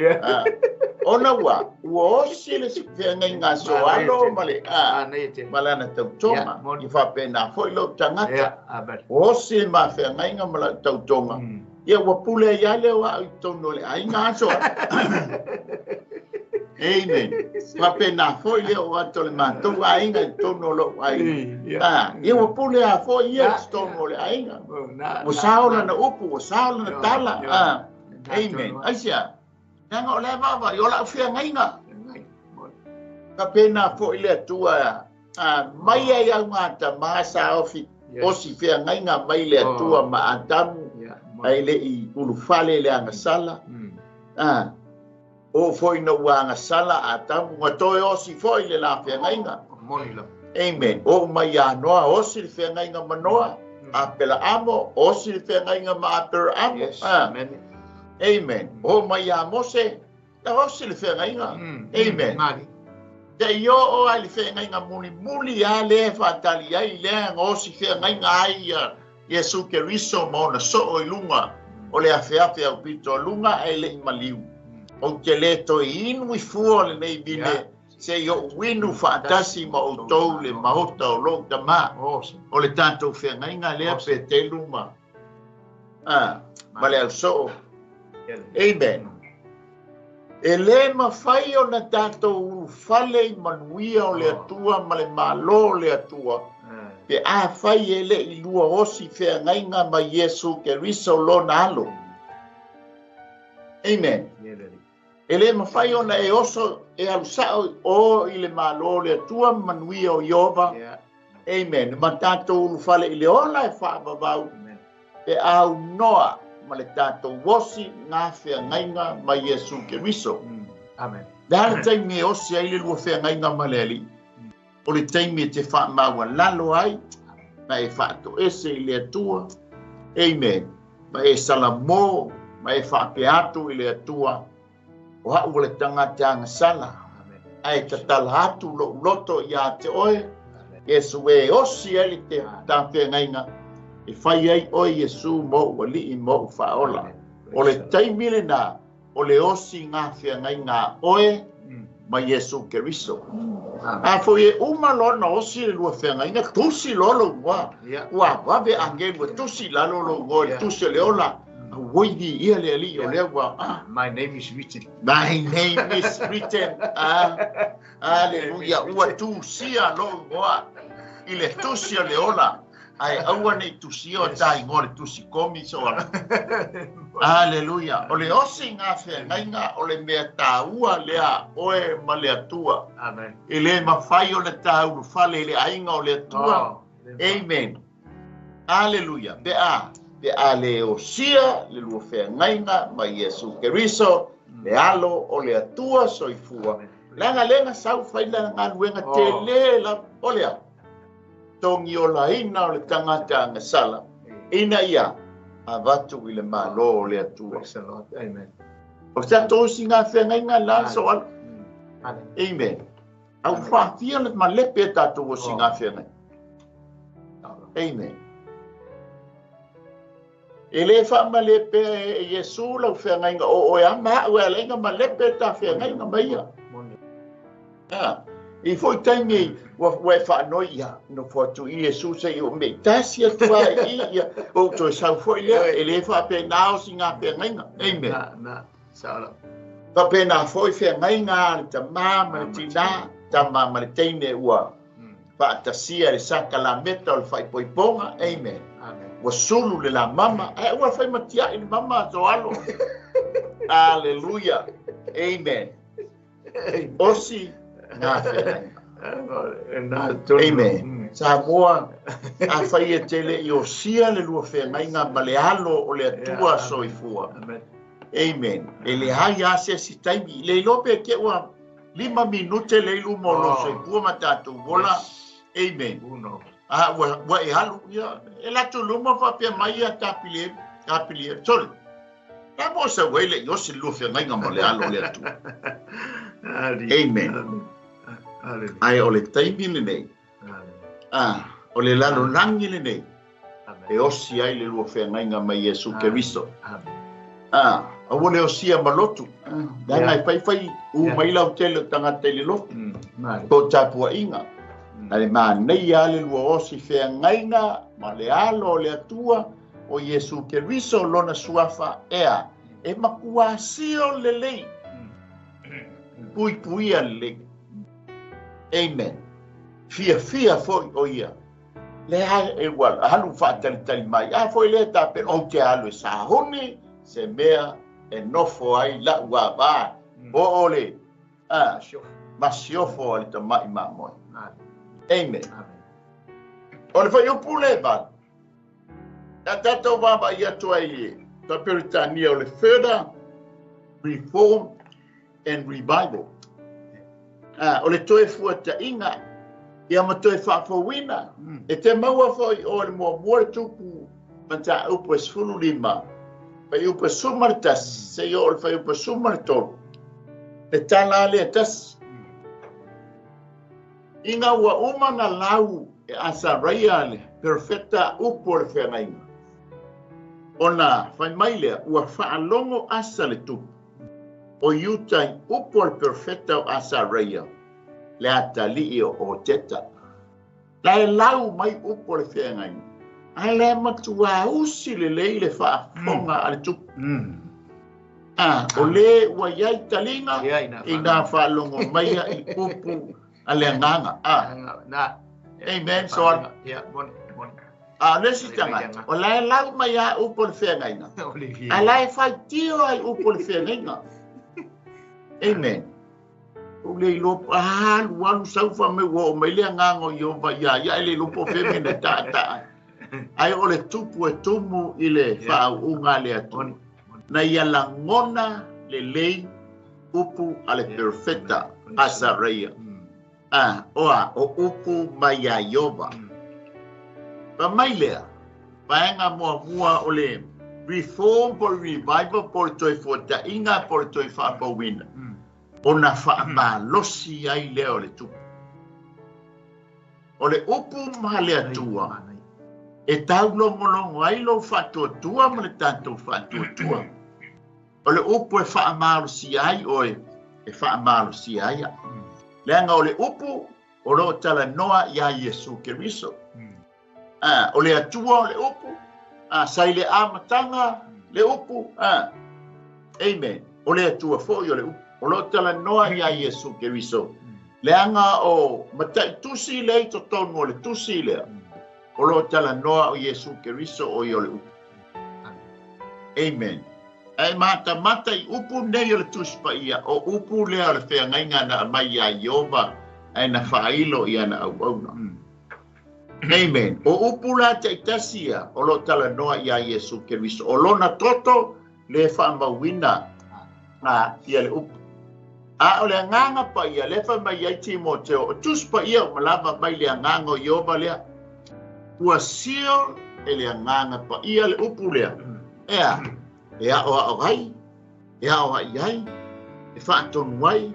Ona ua osi le feagaiga a Soalo ma le ma lana tautoga. I faapena foi lou tagata. Ua osi le ma feagaiga ma lau tautoga. Ia ua pule ai lea o au i totonu o le aiga a Soalo. Amen. Faapena foi lea o atu o le matou aiga i totonu o lou aiga. Ia ua pule a foi ia i totonu o le aiga. Ua sao lana upu, ua sao lana tala. Amen. Aisea, leaga o lea vaavaai o lau feagaiga. Faapena foi le Atua mai ai au gata ma sa ofi osi feagaiga mai le Atua ma Atamu ai le i ulufale le agasala. O foi na ua agasala Atamu nga toe osi foi le la feagaiga. Moni la. Amen. O mai ia Noa osi le feagaiga ma Noa. Apela amo osi le feagaiga ma Apela amo. Yes. Amen. Amen. O mai ia Mose na osi le feagaiga. Amen. Mali. Te i o ai le feagaiga muli muli a le faatali ai lea nga osi feagaiga ai ia Iesu Keriso ma ona soo i luga o le afeafe au pito lunga e le i maliu. O te le toe inu i fua o lenei vine se i o winu faatasi ma outou le maota o lou tamā. O le tatou feagaiga lea pe telu ma ma le ausoo. Amen. E le mafai ona tatou ulufale i manuia o le Atua ma le malo o le Atua. Pe afai e le'i lua osi feagaiga ma Iesu Keriso lona alo. Amen. E lē mafai ona e oso e alusa'o o i le mālō o le Atua ma manuia o Ieova. Amen. Ma tatou ulufale i le ola e faavavau pe aunoa ma le tatou osi gafeagaiga ma Iesu Keriso. Amen. Le a le taimi e osi ai le lua feagaiga ma le Alii? O le taimi e te faamaualalo ai ma e faatoese i le Atua. Amen. Ma e salamō ma e faapea atu i le Atua, o a'u o le tagata agasala, ae tatala atu lo'u loto iā te oe, Iesu e osi ai le te tafeagaiga e fai ai oe Iesu mo'u Alii mo'u Faaola. O le taimi lenā o le osi gafeagaiga a oe ma Iesu Keriso. A foi e uma loa ona osi le lua feagaiga, tusi loa lou igoa. Ua vave agelu e tusi i lalo lou igoa i le tusi o le ola. Auoi viia le Alii o lea ua. My name is written. My name is written. Aleluia. Ua tusia lou igoa i le tusi o le ola. Ae aua nei tusia o ta igoa le tusi komi so ala. Aleluia. O le osi gafeagaiga o le mea tāua lea oe ma le Atua. Amen. E lē mafai ona taulufale i le aiga o le Atua. Amen. Aleluia. Pe a, pe a lē osia le lua feagaiga ma Iesu Keriso, le alo o le Atua soifua. Leaga lea na sau fai lana galuega telē lava. O le a? Togiolaina o le tagata agasala ina ia avatu i le mālō o le Atua. O le tatou osi gafeagaiga la soala. Amen. Au faafia le malepe e tatou osi gafeagaiga. Amen. E lē faamalepea e Iesu lau feagaiga o oe a ma a'u e ala ai ona malepe ta feagaiga ma ia. I foi taimi ua e faanoi ia nofo atu i Iesu se'i ou me'i tasi atu a i ia ou toe sau foi lea, e lē faapena o siga feagaiga. Amen. Faapena foi feagaiga a le tamā ma le tinā, tama ma le teine ua faatasia le sakalameta o le faaipoipoga. Amen. Ua sulu le lamama ae ua fai matia'i le mama soalo. Aleluia. Amen. Osi gafeagaiga. Amen. Samoa, afai e te le'i osia le lua feagaiga ma le alo o le Atua soifua. Amen. E leai lava se isi taimi. Le iloa pe te ua 5 minute le i luma o lou soifua ma tatou ola. Amen. A ua e alu ia e latou luma faapea mai ia tapili tapili. Sorry. La mo sa ua le i osi le lua feagaiga ma le alo o le Atua. Amen. Ae o le taimi lenei, o le lalolagi lenei, e osi ai le lua feagaiga ma Iesu Keriso. Aua le osia ma lotu. Leaga e faifai u mai lau tele o tagata i le lotu. Po o tapuaiga. A le manaia lava le lua osi feagaiga ma le alo o le Atua o Iesu Keriso lona suafa ea e matua sio lelei. Puipuia lelei. Amen. Fiafia foi o ia. Lea e ua alu faatalitali mai. A foi lea tape ou te alu e sahuni se mea e nofo ai la'u avā. Po o le masiofo a le tama'i mamoe. Amen. O le fuaiupu le 8. Ia tatou vaavaai atu ai i le Peretania o le Further Reform and Revival. O le toe fuata'iga ia ma toe faafouina. E te maua foi o le muamua le tupu mataupu e 15, fuaiupu e 11 seia oo i le fuaiupu e 13, le tala a lea tasi. Ina ua uma na lau e Asaraia le perofeta upu o le feagaiga, ona fai mai lea, ua faalogo Asa le tupu o Iuta i upu a le perofeta o Asaraia, le atalii o Oteta. La e lau mai upu o le feagaiga, ae le matuā usi lelei le faafofoga a le tupu. O lē ua i ai taliga ina faalogo maia i upu a le agaga. Amen. So ia moni moni. A le si tagata o la e lau mai a upu o le feagaiga. A la e faitio ai upu o le feagaiga. Amen. O le iloa alu alu sau fa me ua o mai le agaga o Ieova ia ia e le iloa po o fea mea na taataa. Ai o le tupu e tumu i le faauuga a le Atua. Na ia lagona lelei upu a le perofeta Asaria. A, oa, o upu mai iā Ieova. Fai mai lea, vaega muamua o le Reform po o le Revival po o le toe fuataʻiga po o le toe faapauina, ona faamalosi ai lea o le tupu. O le upu ma le Atua e taulogologo ai lou faatuatua ma le tatou faatuatua. O le upu e faamalosia ai oe, e faamalosia ai au. Leaga o le upu o lo o talanoa iā Iesu Keriso. A, o le Atua o le upu, a, sa i le amataga le upu, a, amen. O le Atua foi o le upu. O lo o talanoa iā Iesu Keriso. Leaga o mataitusi lea i totonu o le tusi lea, o lo o talanoa o Iesu Keriso o ia o le upu. Amen. Ae matamata i upu nei o le Tusi Paia, o upu lea o le feagaiga na aumai iā Ieova ae na faailo i ana auauna. Amen. O upu la taitasi ia o lo o talanoa iā Iesu Keriso, o lona toto le faamauina a ia le upu. A o le agaga paia, lea fai mai ai Timoteo, o Tusi Paia uma lava mai le agaga o Ieova lea. Ua seal e le agaga paia le upu lea. Ea, e aʻoaʻo ai, e aoaʻi ai, e faatonu ai,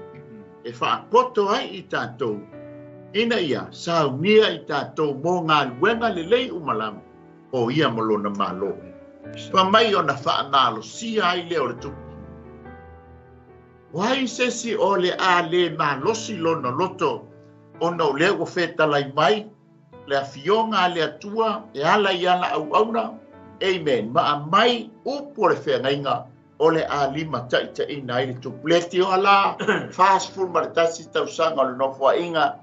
e faapoto ai i tatou, ina ia saunia i tatou mo galuega lelei uma lava o ia ma lona Malo. Fai mai ona faamalosia ai lea o le tupu. O ai se isi o le a le malosi lona loto ona o lea ua fetalai mai le Afioga a le Atua e ala i ana auauna, amen, ma aumai upu o le feagaiga o le a limataitaiina ai le tupu. Le tioa la 41 tausaga o le nofoaiga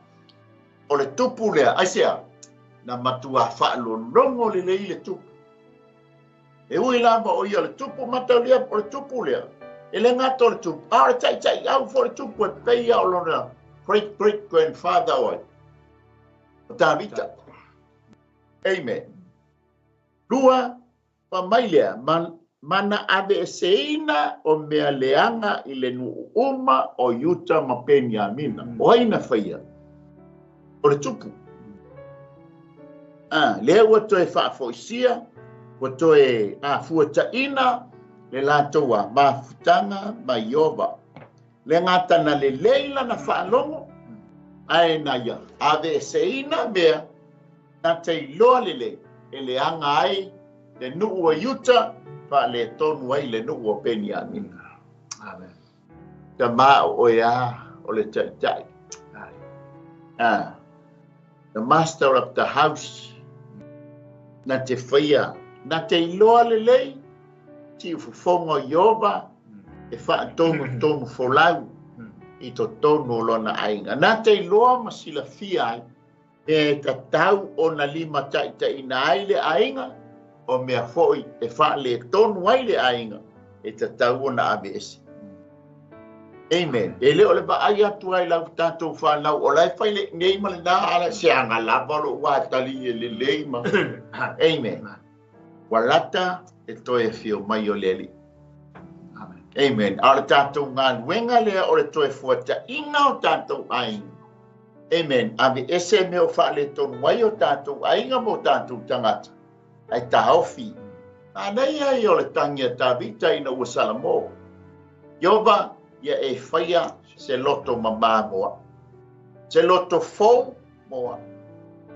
o le tupu lea, aisea? Na matua faalologo lelei le tupu. E ui lava o ia o le tupu mataulia o le tupu lea, e le gata o le tupu, a o le taitaiau foi o le tupu e pei o lona great great grandfather o ai? O Tavita. Amen. Lua, fa mai lea, ma na aveeseina o mea leaga i le nuu uma o Iuta ma Peniamina. O ai na faia? O le tupu. A, lea ua toe faafoisia, ua toe fuataina le latou a mafutaga ma Ieova. Le gata na lelei lana faalogo, ae na ia aveeseina mea na te iloa lelei e leaga ai le nuu o Iuta faaletonu ai le nuu o Peniamina. Amen. Tama o oe a o le taitai. Ah, the master of the house na te whaia, na te iloa lelei siufofoga o Ieova e faatonutonu folau i totonu o lona aiga. Na te iloa ma silafia ai e tatau ona limataitaiina ai le aiga, o mea foi e faaletonu ai le aiga e tatau ona aveese. Amen. E le o le vaai atu ai lau tatou whanau, o la e fai le nei ma le nā ala, se anga lava lo ua tali e lelei ma. Amen. Ua lata e toe afio mai o le Alii. Amen. Amen. A o le tatou galuega lea o le toe fuataʻiga o tatou aiga. Amen. Aveese mea o faaletonu ai o tatou aiga ma o tatou tagata. Ae taofi. Manaia ia o le tagi a Tavita ina ua Salamo. Ieova, ia e faia se loto mamā mo au. Se loto fou mo au.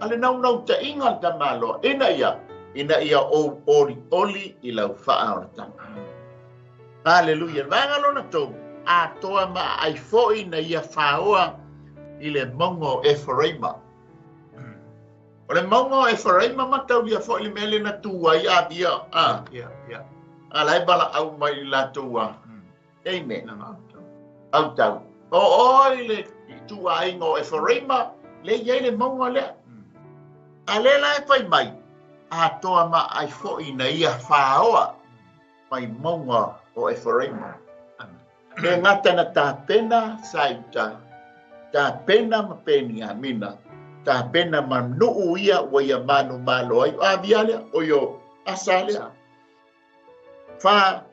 A le naunautaiga o le tamaloa, ina ia, ina ia ou olioli i lau faaolataga. Haleluia. Le vaega lona tolu, atoa ma aai foi na ia faoa i le mauga o Eferaima. O le mauga o Eferaima mataulia foi le mea lea na tu ai Avia, a. Ia, ia. A la e valaau mai i latou a. Amen. Autau. O oe le ituaiga o Eferaima, le i ai le mauga lea. A le la e fai mai, atoa ma ai fo'i na ia whaoa mai maunga o Ephraima. Le ngata na tāpena sa i tāpena ma Peniamina, tāpena ma nuu ia ua ia manu malo ai. A via lea, o io asa lea. Wha,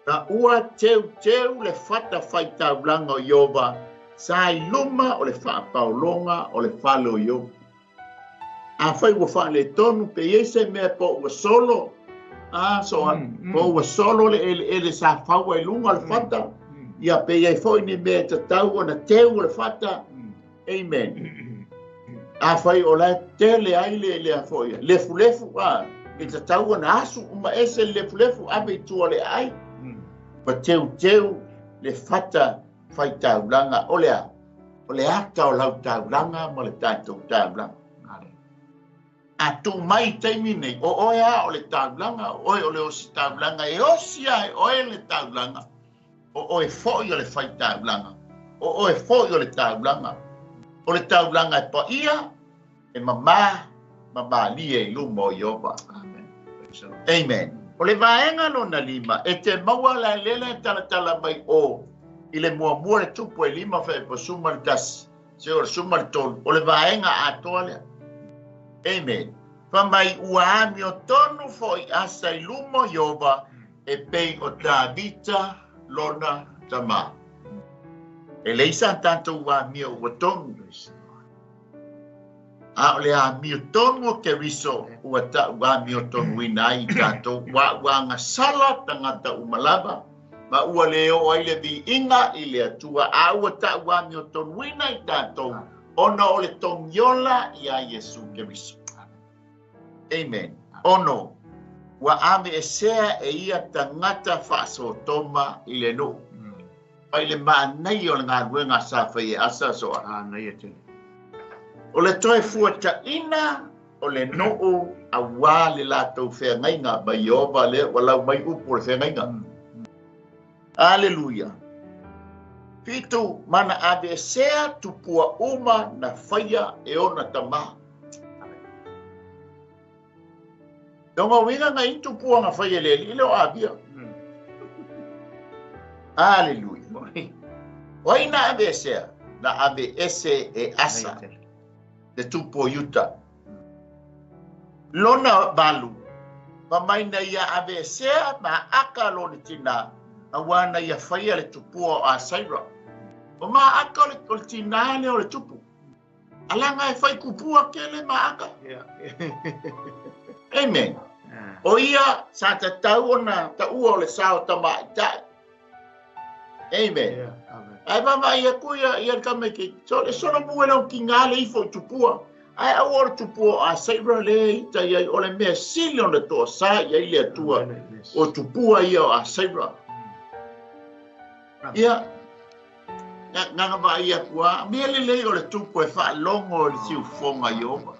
na ua teu teu le fata whai taulanga o Iova, sa i luma o le whaapaolonga o le fale o Iova. A whai ua wha le tonu pe i se mea po ua solo. A so po ua solo le ele ele sa faua i lunga o le fata. Ia pe i foi ni mea te tau o na teu o le fata. Amen. A whai o la tele ai le le a foi. Lefu lefu a. I te tau o na asu uma ese lefu lefu ave i tua le ai. Pa teu teu le fata whai taulanga o le a. O le ata o lau taulanga ma le tātou taulanga. A tū mai taimi nei, o oe a o le taulanga, o oe o le osi taulanga, e osi ai oe le taulanga, o oe foi o le whai taulanga, o oe foi o le taulanga, o le taulanga e pa ia, e mama, mama lie i luma o Iova. Amen. Amen. O le vaenga lona lima, e te maua la lele talatala mai o, i le mua mua le tupu e lima whae pa suma le tasi, se o le suma le tolu, o le vaenga atoa lea. Amen. Fa mai ua ami o tonu foi asa i luma o Iova e pei o Tavita lona tama. E leisa tātou ua amio ua tonu. A o le amio tonu o Keriso ua ta ua amio tonu ina ai tātou ua ua ngasala tangata umalava. Ma ua le o ai le vi inga i le atua a ua ta ua amio tonu ina i tātou. Ona o le tongiola ia Yesu Keriso. Amen. Ono, ua ame e sea e ia tangata whaasotoma i le nuu. Pai le maanei o le ngā ruenga sa whai e asa soa. A nei e tele. O le toe fuata ina o le nuu a wā le lātou whengainga mai Iova le walau mai upu le whengainga. Aleluia. Fitu mana ave e sea tupua uma na whaia e ona tama. Tonga winga nga intu pua nga whaia le li le o avia. Aleluia. Wai na ave e sea? Na ave ese e asa. Le tupu Yuta. Lona balu. Pa mai na ia ave e sea ma aka lona tina. A wana ia whaia le tupua o Asaira. O ma aka o le tina le o le tupu. Alanga e whai kupua ke le ma aka. Amen. O ia sa te tau ona ta ua o le sao tama i tai. Amen. Ai mama ia kuia ia kame ki so le sono mua le ki ngā le ifo i tupua. Ai au o le tupua a Saira le i tai ai o le mea sili ona toa sa i ai le atua o tupua ia o a Saira. Ia nganga va ia kua mea le lei o le tupu e whaalongo o le siufonga i oma.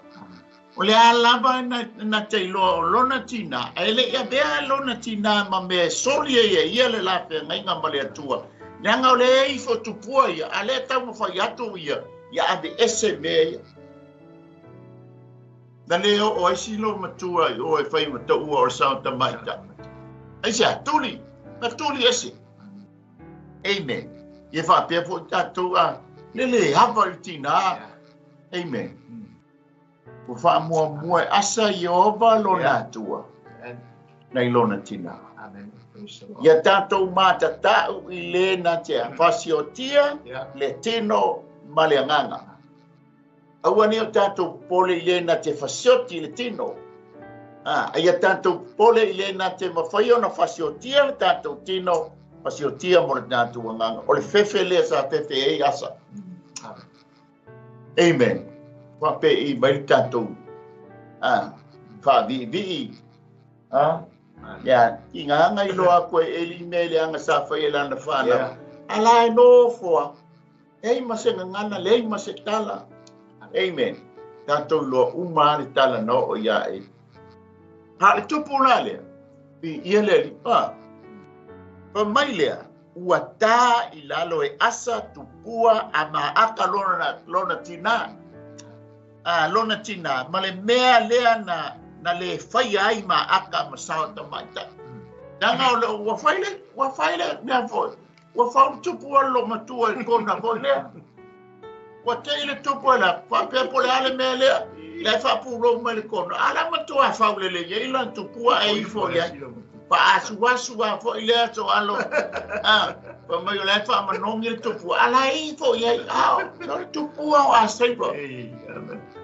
O le alava na te iloa o lona tina, e le ia bea lona tina ma mea soli e ia ia le lape ngainga ma le atua. Leanga o le ifo tupua ia, a le tau mawhai atu ia, ia ave ese mea ia. Na le o o aisi lo matua i o e whai mataua o sao tamaita. Aise a tuli, na tuli ese. Amen. Ia whapea fo i tātou a, le le hava i tina. Amen. Ua whaamua mua e asa Iova lona atua. Nei lona tina. Amen. Ia tātou mātatau i le na te whasiotia le tino ma le anganga. Aua ni o tātou pole i le na te whasioti le tino. Ia tātou pole i le na te mawhai o na whasiotia le tātou tino, whasiotia mo le tātou anganga. O le fefe lea sa fefe e asa. Amen. Whape i mai le tātou. Wha vi vi. Ia, ki ngā anga i loa koe e li me le anga sa whai e lana whānau. Ala e nōfoa. Ei ma se ngangana, lei ma se tala. Amen. Tātou loa uma le tala no o ia e. Ha le tupu la lea. I ia le li. Pa mai lea. Ua tā i lalo e asa tupua a maaka lona tina. lona tina ma le mea lea na le faia ai ma aka ma sao tamaita. Leaga o le ua fai le mea foi. Ua fau tupu alo matua i kona foi lea. Ua tei le tupu ala, faapea po le ale mea lea. Le faapulou mai le kona. Ala matua fau le le iei lan tupua e ifo lea. Pa asuasu a foi lea so alo. Pa mai o le faamanongi le tupua. Ala ifo iai. O le tupua o a seipa.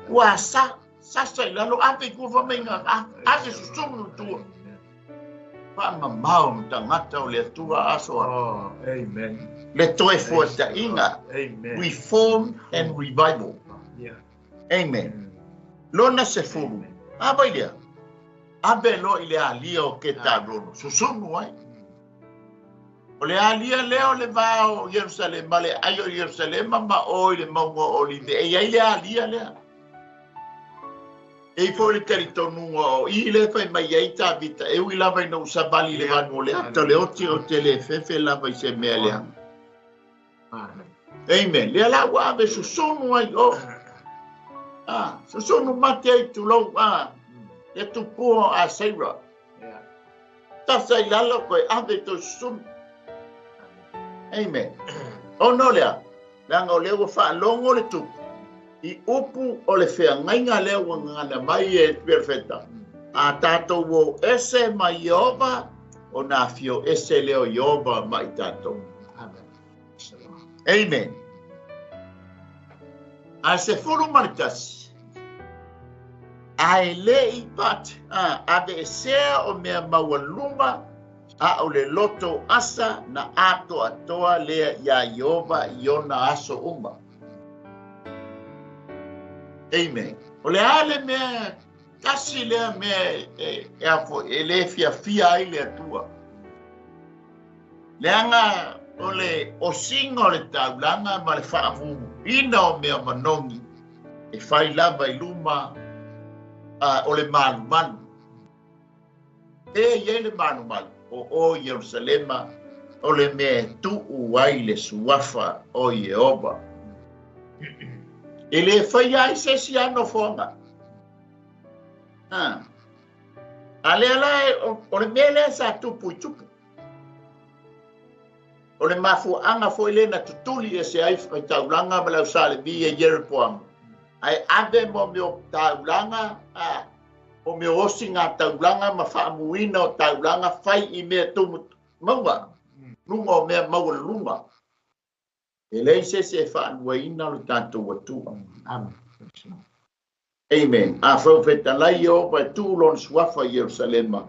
Ua sa. Sasa i lalo ave i kua whamainga. Ave susunu tua. Whaamamao mtangata o le Atua aso. Oh, amen. Le toe fuatainga. Amen. Reform and revival. Yeah. Amen. Lona se fulu. A vai lea. Abe lo i le alia o ke tarono. Susunu ai. O le alia lea o le vao o Yerusalema, le ai o Yerusalema ma o i le maunga o Olive. E iai le alia lea. E fo le teritonuga o i le fai mai ai Tavita e ui lava ina usavali le vanu o le ata le oti o te le fefe lava i se mea lea. Amen. Lea la ua ave susunu ai o. Susunu mate ai tulou le tupua a Seira. Tasa i lalo koe ave tau susunu. Amen. Ono lea, leaga o lea ua faalogo le tupu. I upu o le feagaiga lea ua gagana mai e perofeta. A tatou o ese mai Ieova, o na afio ese lea o Ieova mai tatou. Amen. A se fulu ma le tasi. A e le i pat, ave e sea o mea maualuga, a o le loto asa na ato atoa lea ia Ieova i ona aso uma. Amen. O le ale mea, tasi lea mea e afo, e le fiafia ai le Atua. Leaga o le osinga o le taulaga ma le faamuina o mea manogi e fai lava i luma o le malumalu. E iai le malumalu o Yerusalema o le mea tuu ai le suafa o Ieova. E le fai ai se si ano foanga. A lea la o le mea lea sa tupu i tupu. O le mafuaanga foi le na tutuli e se ai fai taulanga ma lau sale mi e Jeroboam. Ai ave mo meo taulanga, o meo osi ngā taulanga ma faamuina o taulanga fai i mea tumu maua. Lunga o mea maua lunga. E lei se se faanuaina lo tatou Atua. Amen. Amen. A fau fetalai o pa tu lon suafa Yerusalema.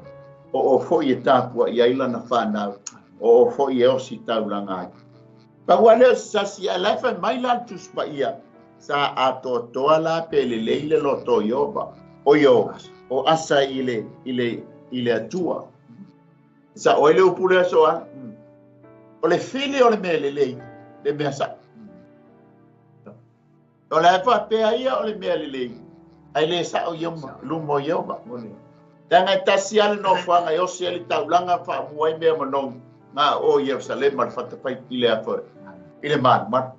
O foi e tapua i aila na whanau. O foi e osi taulanga ai. Pa ua leo sasi a lefa mai la tuspa ia. Sa atoatoa la pe le leile loto Ieova. O io, o asa i le Atua. Sa o ele upule asoa. O le fili o le mea le lei. Le mea sa. O le afa pea ia o le mea le lei. Ai le sa o ioma, lumo Ieova. Tanga tasi ale no whanga e osi ali taulanga wha muai mea manongi. Ngā o Yerusalema le whatapai i le afa. I le manu manu.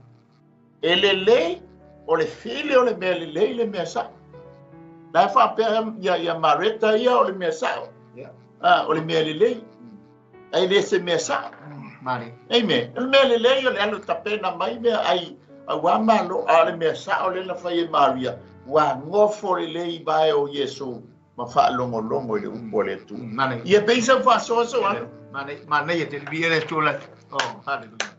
E le lei, o le fili o le mea le lei le mea sa. La wha pea ia Mareta ia o le mea sa. O le mea le lei. Ai le se mea sa. Amen. O le mea le lei o le alu tapena mai mea ai aua malo a le mea sa o le na whai e Maria. Ua ngofo le lei vai o Yesu. Ma whaalongolongo i le upu o le Atua. Ia peisa whaasoaso. Mane ia te via le tula. Oh, hallelujah.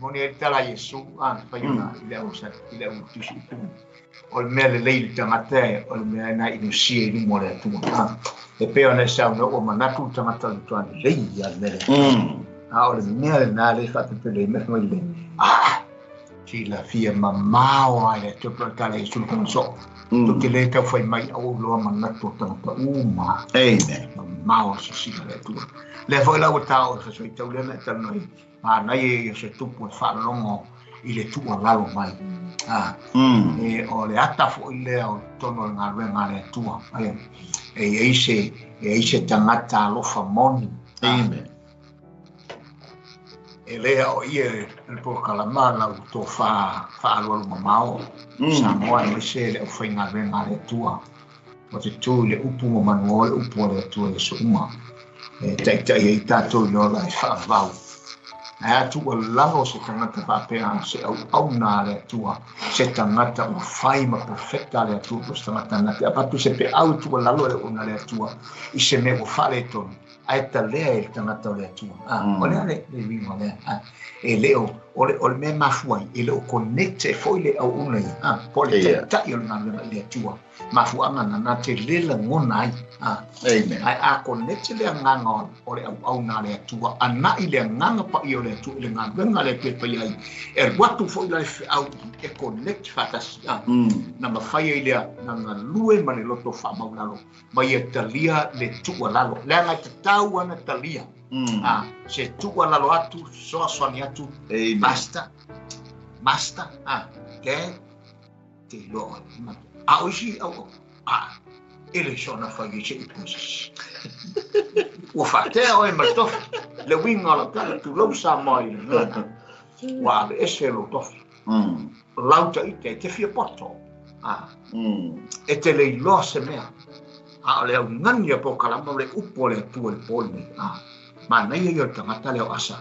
Moni e tala Yesu an whaiuna i le au sa i le au tusi upu. O le mea le lei le tangata o le mea na inusia i lumo le Atua. E peo na sau na o manatu tangata le tuan lei ia le mea. A o le mea le nā le whaatapele mea mai le. Si la fia mamao ai le tupu tala Yesu le so. Tu te le tau whai mai au loa manatu tangata uma. Amen. Mamao si sila le Atua. Le foi lau tau sa soi tau lena tau noi. Ma nai e se tupu e whaalongo i le tua lalo mai. E o le ata fo i lea o tono le ngā renga le Atua. E eise tangata alofa moni. Amen. E lea o ia le polokalama lau tofa faalualu mamao Samoa aemaise le aufaigaluega a le Atua. O te tu i le upu ma manuo le upu a le Atua i aso uma. E taitai ai tatou i le ola e faavavau. Ae a tuualalo se tagata faapea se auauna a le Atua, se tagata ua fai ma profeta a le Atua, po o se tagata na te avatu se peau e tuualalo e le auauna a le Atua i se mea ua faaletonu, ae talea e le tagata o le Atua. O le a le uiga o lea? E le o, o le mea e mafua ai, e le o connect foi le auauna ia, po o le taitai o le galuega i le Atua. Mafuaaga na te le lagona ai. Amen. Ae a connect le agaga o le auauna a le Atua, ana'i le agaga paia o le Atua i le galuega a le Atua e fai ai, e alu atu foi la le feau e connect faatasi. Na mafai ai lea na galue ma le loto faamaulalo, ma ia talia le tuualalo. Leaga e tatau ana talia. Se tuualalo atu, fesoasoani atu. Amen. Master, master, ke te iloa. A o isi au, e le soona fai e se i puse. Ua faatea oe ma le tofi. Le uiga o lau tala, tulou Samoa i le gagana. Ua aveese lou tofi. Lau taite, e te fia poto. E te le iloa se mea. A o le augani a polokalama o le upu a le Atua i le po lenei. Manaia ia o le tagata lea o Asa.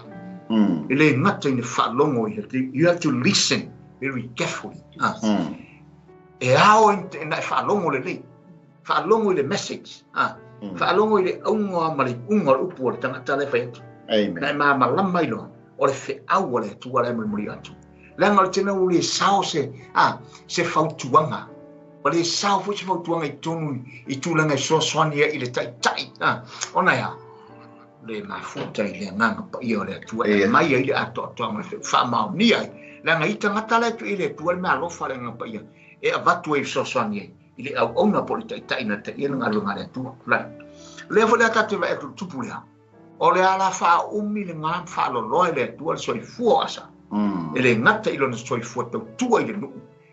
E le gata i le faalogo, you have to listen very carefully. E ao na e faalogo lelei. Faalogo i le message. Faalogo i le auga ma le iuga o le upu o le tagata lea e fai atu. Amen. Na e malamalama iloa o le feau a le Atua lea e mulimuli atu. Leaga o le tele ua le sao se, se fautuaga. Ua le sao foi se fautuaga i totonu i tulaga e fesoasoani ai i le taitai. Ona e a? Le mafuta i le agaga paia o le Atua e aumai ai le atoatoa ma le faamaonia ai. Leaga i tagata la e tui i le Atua le meaalofa le agaga paia e avatu ai e fesoasoani ai i le auauna po o le taitai na taia le galuega a le Atua. Lea foi lea tatou te vaai atu i le tupu lea. O le ala faaumi le ga faaloloa i le Atua le soifua o Asa. E le gata i lona soifua tautua i le nuu.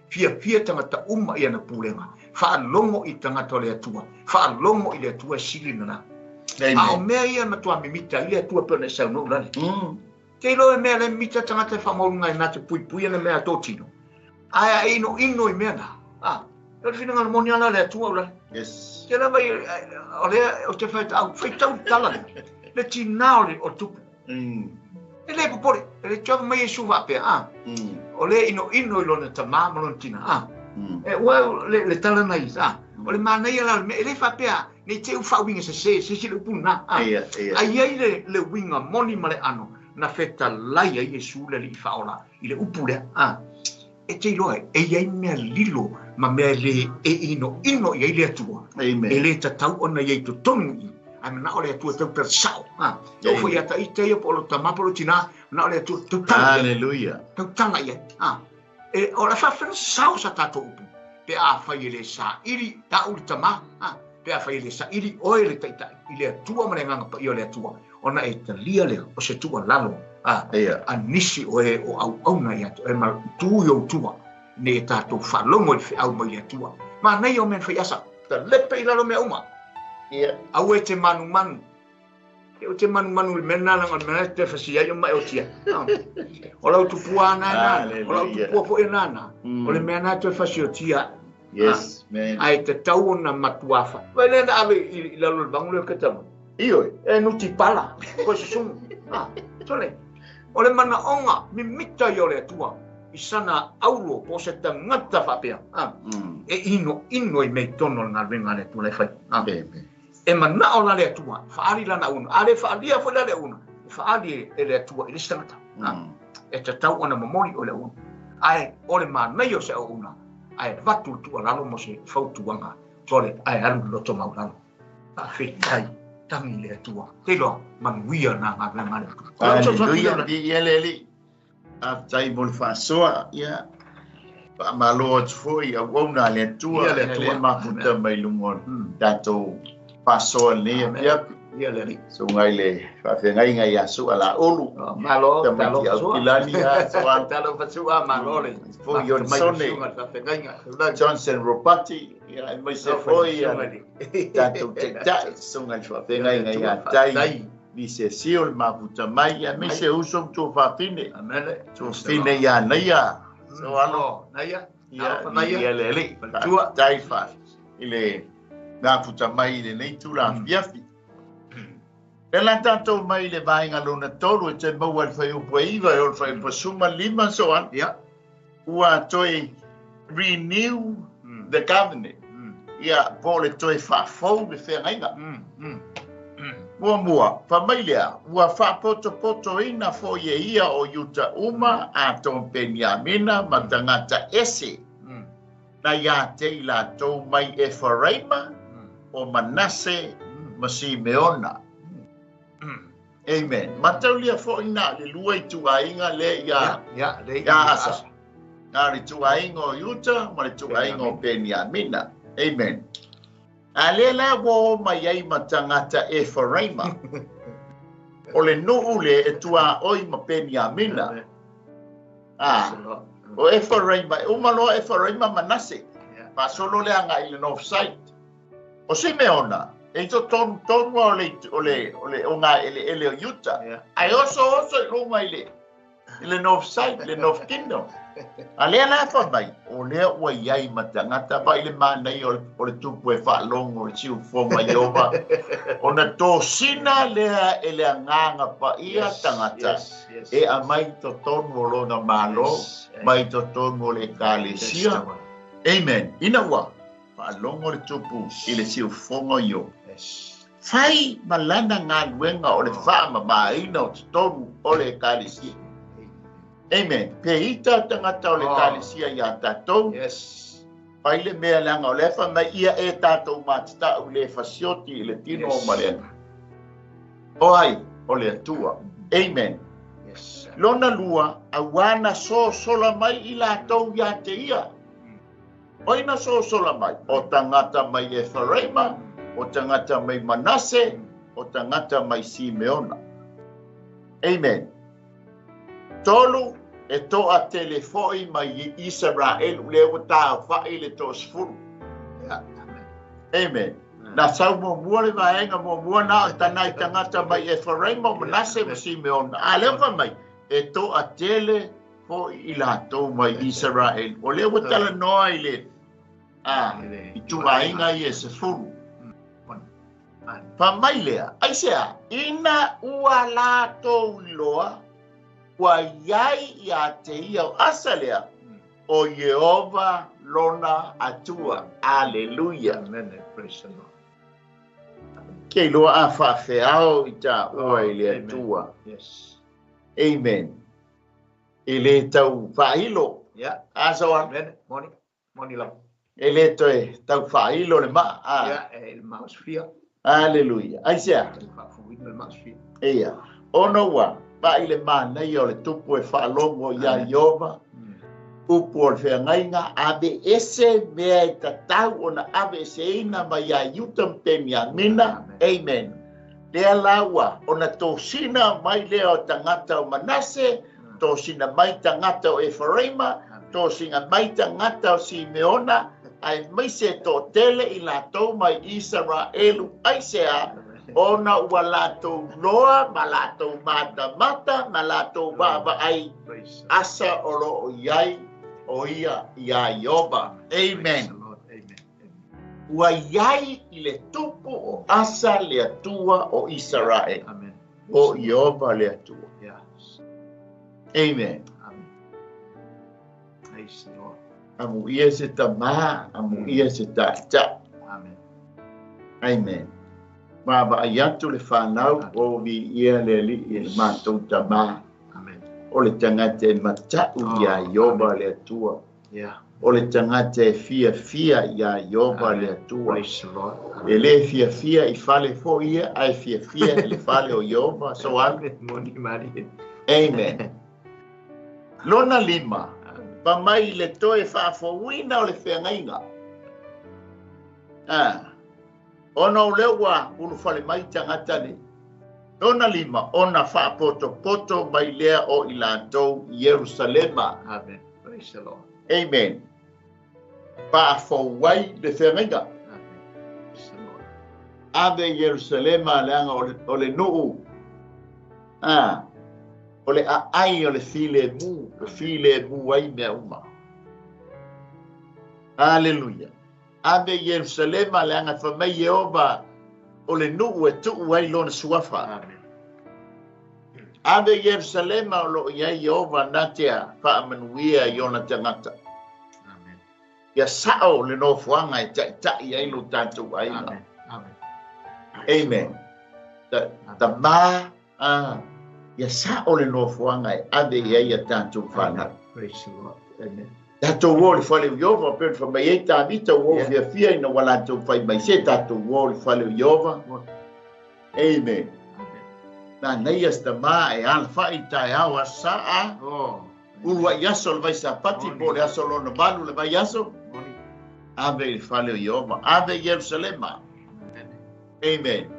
Fiafia tagata uma i ana pulega. Faalogo i tagata o le Atua. Faalogo i le Atua e sili lena. A o mea ia matua mimita ai le Atua pe ona e saunoa ulale. Te iloa e mea le mimita tagata e faamaualuga ai na te puipui ana mea a tōtino. Ae a e inoino i mea na. O le finagalo moni ala le Atua ulale. Yes. Te lava i, o lea o te whaitau, whaitau tala le, le tina o le o tupu. E le popole, e le tuava mai e suva apea, O le ino ino i lona tamā ma lona tina, E ua le tala na i, O le manaia la, e le faapea, nei te u whaawinga se se, se se le upu na, Ai ai le winga moni ma le ano, na fetalai ai Iesu le alii faaola i le upu lea, E te iloa e i ai mea lilo ma mea le e inoino i ai le Atua. Amen. E le tatau ona i ai totonu i. Ae manao le Atua tau tala sao. E oo foi ia taita ia po o lo tamā po o lo tinā, manao le Atua tau tala i ai. Hallelujah. Tau tala i ai. E o le faafewhena sao sa tātou upu. Pe a fai e le saili ta'u le tamā. Pe a fai e le saili oe le taitai i le Atua ma le agaga paia o le Atua. Ona e talia lea o se tuualalo a nisi o e o auauna ia te oe ma tu i ou tua nei e tātou faalogo i le feau mai le Atua. Manaia o mea na fai asa, ta lepe i lalo mea uma. Aua e te manumanu. E o te manumanu i le mea lena leaga o le mea lena e te fasi ai o mai o tia. O lau tupua ana e nana, o lau tupua foi e nana. O le mea lena e toe fasi o tia. Yes, man. Ae tatau ona matua fa. Vai lea na ave i lalo le vagu lea o ke tama. Ioe. E nuti pala, koe susugu. Sole, o le manaoga mimita ia o le Atua i sana aulo po o se tagata faapea. E inoino i mea i totonu o le galuega a le Atua la e fai. Amen. E manao la le Atua, faali lana auauna. A le faalia foi la le auauna, e faali e le Atua i le isi tagata. E tatau ona momoli o le auauna. Ae o le manaia o se auauna, ae avatu le tuualalo mo se fautuaga, sole, ae alu le loto maulalo. Faafetai, tagi le Atua. Te iloa, manuia nā galuega a le Atua. Hallelujah, viia le Alii. Faafetai mo le faasoa, ia. Faamalo atu foi i auauna a le Atua, Ia le Atua. le mafuta mai luga o le tatou faasoa lenei afiafi. Ia le Alii. Susuga i le faafeagaiga ia Sua Laulu. Malo, Tamaiti talofa Sua. Aukilani, ia, Sua. Talofa Sua, malo le. Foi Johnson. Mafuta mai susuga i le faafeagaiga. Johnson Ropati, ia, e mai se Talofa foi, ia, susuga i le tatou taitai, susuga i le faafeagaiga ia Tai. Tai. Visesi o le mafuta mai ia me se uso tu fafine. Amen. Tu fine ia naia. So alo naia. Ia ia le le. Tua taifa. Ile mafuta mai le nei tu la fiafi. E la tātou mai le vaenga lona tolu e te maua le whaiupu e iwa e o le whaiupu suma lima so an. Ia. Ua toi renew the covenant. Ia po le toe whaafou le whengainga. Mua mua, whamailea, ua whaapoto ina fo ie ia o Iuta uma a tō Peniamina ma tangata ese. Na ia te i la tō mai Ephraima o Manase ma Simeona. Amen. Mataulia fo ina le lua i tuainga le ia ia asa. Nā le tuainga o Iuta ma le tuainga o Peniamina. Amen. A le la wo mai ai matangata Ephraima. O le nuu le e tua oi ma Peniamina. Ah, o Ephraima, umaloa Ephraima Manase. Pasolo le anga i le north side. O Simeona, e to tonu tonu o le o ngā ele ele o Utah. Ai oso oso i lunga i le north side, le north kingdom. A lea la fa mai, o lea ua iai matangata vai le manai o le tupu e whaalongo o le siufonga Iova. O na tōsina lea e le anganga pa ia tangata. E a mai totonu o lona malo, mai totonu o le kalesia. Amen. Ina ua, whaalongo le tupu i le siufonga Iova. Whai malana ngā luenga o le whaamamaina o totonu o le kalesia. Amen. Pe ita tangata o le kalesia ia tātou. Yes. Pai le mea leanga o le wha mai ia e tātou mātata u le fasioti i le tino o maleanga. O ai, o le atua. Amen. Yes. Lona lua, a wana so sola mai i lātou ia te ia. Oina so sola mai. O tangata mai Ephraima, o tangata mai Manase, o tangata mai Simeona. Amen. Tolu e toa telefoi mai Israel le o tā whai le tō sfuru. Amen. Nā sau mua mua le vaenga mua mua nā o tanai tangata mai Ephraim o Manase ma Simeona. A leo wha mai e toa telefoi i lātou mai Israel. O leo tala noa i le i tuainga i e sefuru. Wha mai lea, aisea, ina ua lātou loa ua iai ia te ia o asa lea, o Yehova lona atua. Alleluia. Amen. Praise the Lord. Ke loa a whaafeao i tā ua i le atua. Yes. Amen. E le tau whailo. Yeah. Asoa. Amen. Moni. Moni lau. E le toe tau whailo le maa. Yeah, e le maosfia. Alleluia. Aisea. Whaafuina le maosfia. Eia. Ono ua. Pai le mānei o le tupu e whaalongo ia Iova, upu o le wheangainga, ave ese mea e tatau o na ave ese ina mai ia Iuta Peniamina. Amen. Lea laua, o na tōsina mai lea o tangata o Manase, tōsina mai tangata o Ephraima, tōsina mai tangata o Simeona, ai mai se tō tele i lātou mai Israelu aisea, ona ua lātou loa, ma lātou mata mata, ma lātou vava ai asa o lo o iai, o ia ia Iova. Amen. Ua iai i le tupu o asa le atua o Israel. Amen. O Iova le atua. Yes. Amen. Amen. Praise the Lord. Amu ia se tama, amu ia se ta'ata. Amen. Amen. Ma va iatu le whanau o vi ia le li i le mātou tamā. Amen. O le tangata e matau ia Iova le atua. Yeah. O le tangata e fia fia ia Iova le atua. Praise the Lord. E le fia fia i fale fo ia, ai fia fia i le fale o Iova. So amen. Moni mari. Amen. Lona lima, pa mai le toe whaafouina o le wheangainga. Ah. Ona o leo ua ulufale mai tangata ni. Lona lima, ona whaapoto poto mai lea o i lātou Yerusalema. Amen. Praise the Lord. Amen. Whaafouai le wheangainga. Amen. Praise the Lord. Ave Yerusalema leanga o le nuu. O le aai o le filemu, le filemu ai mea uma. Hallelujah. Ave Ierusalema le anga fa mai Iehova o le nuu e tuu ai lona suafa. Amen. Ave Ierusalema o loo i ai Iehova na tea faamanuia i ona tagata. Amen. Ia sao le nofoaga e taʻitaʻi ai lo tatou aiga. Amen. Amen. Amen. Tamā ia sao le nofoaga e ave i ai a tatou fanau. Praise the Lord. Amen. Tatou o le fale o Iova, pe fa mai ai Tavita ua Yeah. fiafia ina ua latou fai mai se tatou o le fale o Iova. Amen. Amen. Manaia se tamā e alafai i taeao aso Sā. Oh. Ulu ai aso le Vaisapati po o le aso lona valu le vaiaso. Moni. Ave i le fale o Iova. Ave i Ierusalema. Amen. Amen.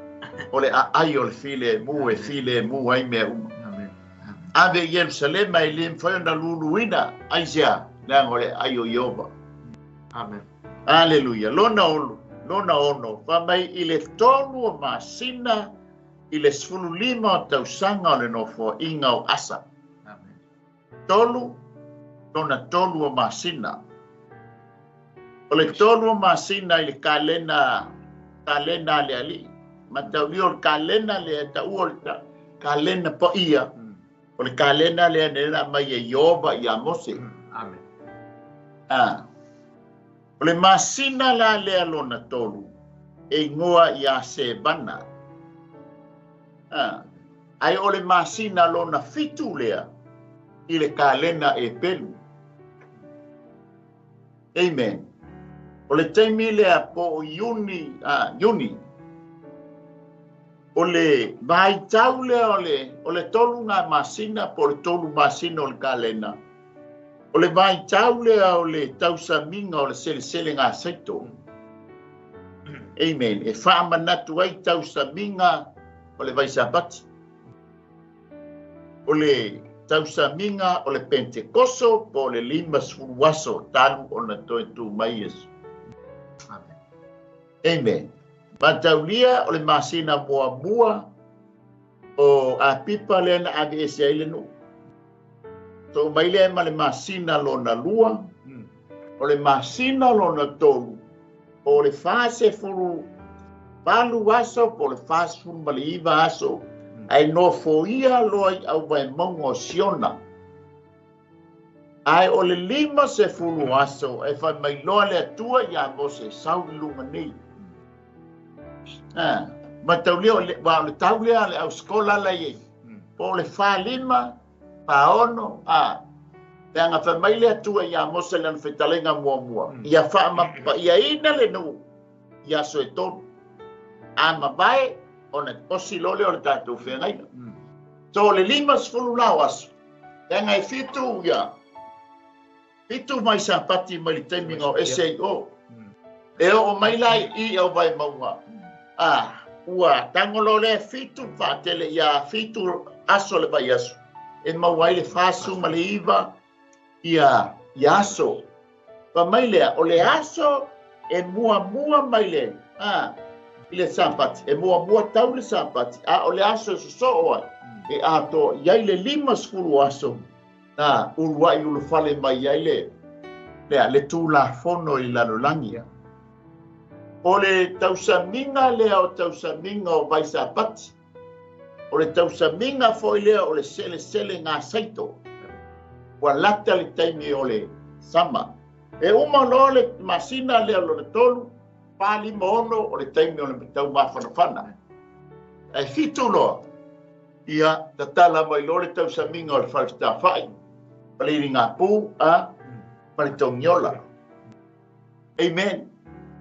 O le aai o le filemu e filemu ai mea uma. Amen. Amen. Ave i Ierusalema e le mafai ona luluina aisea leaga o le aai o Iova. Amen. Aleluia. Lona olu, lona ono, fa mai i le 3 o masina i le 15 o tausaga o le nofoaiga o Asa. Amen. 3, lona 3 o masina. O le 3 o masina i le kalena, kalena a le alii. Mataulia o le kalena lea e taua o le kalena paia. O le kalena lea ne na mai e Iova ia Mose. Amen. O le masina la lea lona 3 e ingoa ia Sebana. Ai o le masina lona 7 lea i le kalena e pelu. Amen. O le taimi lea po o Iuni, Iuni. O le vaitau lea o le 3 ngā masina po o le 3 masina o le kalena. O le vaitau lea o le tausamiga o le selesele ngā saito. Amen. E whaamanatu ai tausamiga o le Vaisapati. O le tausamiga o le Pentekoso po o le 50 aso talu ona toe tu mai Iesu. Amen. Amen. Mataulia o le masina muamua o Apipa lea na ave ese ai le nuu. Too mai lea ma le masina lona 2, o le masina lona 3, o le 48 aso po o le 49 aso, ai nofoia loa i au vaimauga o Siona. Ai o le 50 aso e fai mai loa le Atua ia Mose sau i luga nei. Mataulia o le, wa, o le tau lea le au skola la iei. Po o le 45, 46, te anga fai mai le Atua ia Mose lana fetalenga muamua. Ia whaamapa ia ina le nuu, ia aso e 3. A mavae, ona osi lole o le tātou whengaina. So le 50 lao aso. Te anga e 7 ia. 7 mai sapati mai le taimi o SAO. E o mai lai i au vai maunga. Ua tangolo le 7 whaatele ia 7 aso le vai aso. E mau ai le 49 ma le ia aso. Pa mai lea, o le aso e mua mai le, i le sapati. E mua tau le sapati. A o le aso e sosoo ai. E ato iai le 50 aso. Uluai ulufale mai ai le, lea, le tūlafono i lalolagi. O le tausamiga lea o tausamiga o Vaisapati. O le tausamiga foi lea o le selesele ngā saito. Ua lata le taimi o le sama. E uma loa le masina lea lona 3, 4, 5, 6 o le taimi o le tau mafanafana. E 7 loa, ia tatala mai loa le tausamiga o le falefetafai, paleiri ngā pū, ma le togiola. Amen.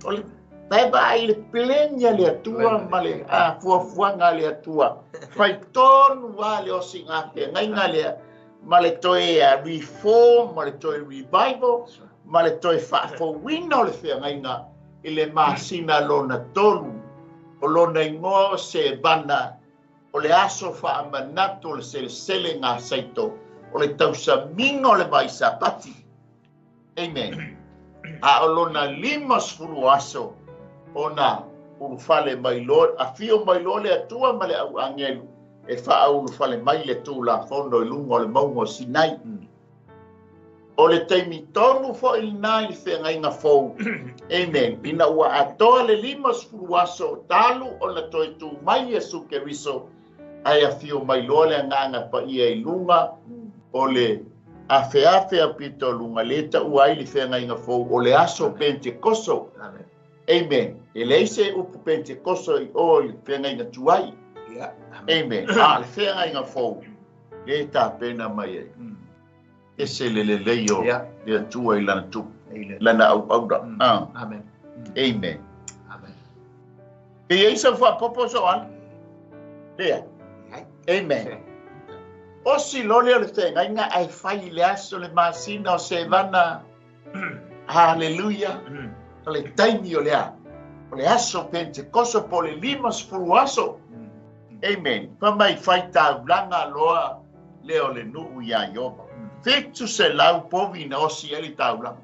O le taeva ai le plenia le Atua ma le fuafuaga le Atua. Fai tonu a le osi ngā whengainga lea, ma le toe reform, ma le toe revival, ma le toe whaafouina o le whengainga i le masina lona 3, o lona ingoa o Sebana, o le aso whaamanato o le selesele ngā saito, o le tausamiga o le Vaisapati. Amen. A o lona 50 aso, ona ulufale mai loa, afio mai loa le Atua ma le au angelu, E faaulufale mai le Tulafono i luga o le mauga o Sinai. O le taimi tonu fo'i lenā i le feagaiga fou. Amen. Ina ua atoa le 50 aso talu ona toe tū mai Iesu Keriso, ae afio mai loa le Agaga Paia i luga o le afeafe aupito luga lē taʻua ai le feagaiga fou o le aso Pentekoso. Amen. E leai se upu Pentekoso i o i le feagaiga tuai. Amen. A o le feagaiga fou lē tapena mai ai. Ese le lelei o le Atua i lana tupu, lana auauna. Amen. Amen. Pe i ai sau faapopo so ale? Lea. Amen. Osi loa lea o le feagaiga ae fai i le aso le masina o Sevana. Haleluia. O le taimi o le a? O le aso Pentekoso po o le 50 aso. Amen. Fai mai fai taulaga loa lea o le nuu iā Ieova. 700 povi na osi ai le taulaga.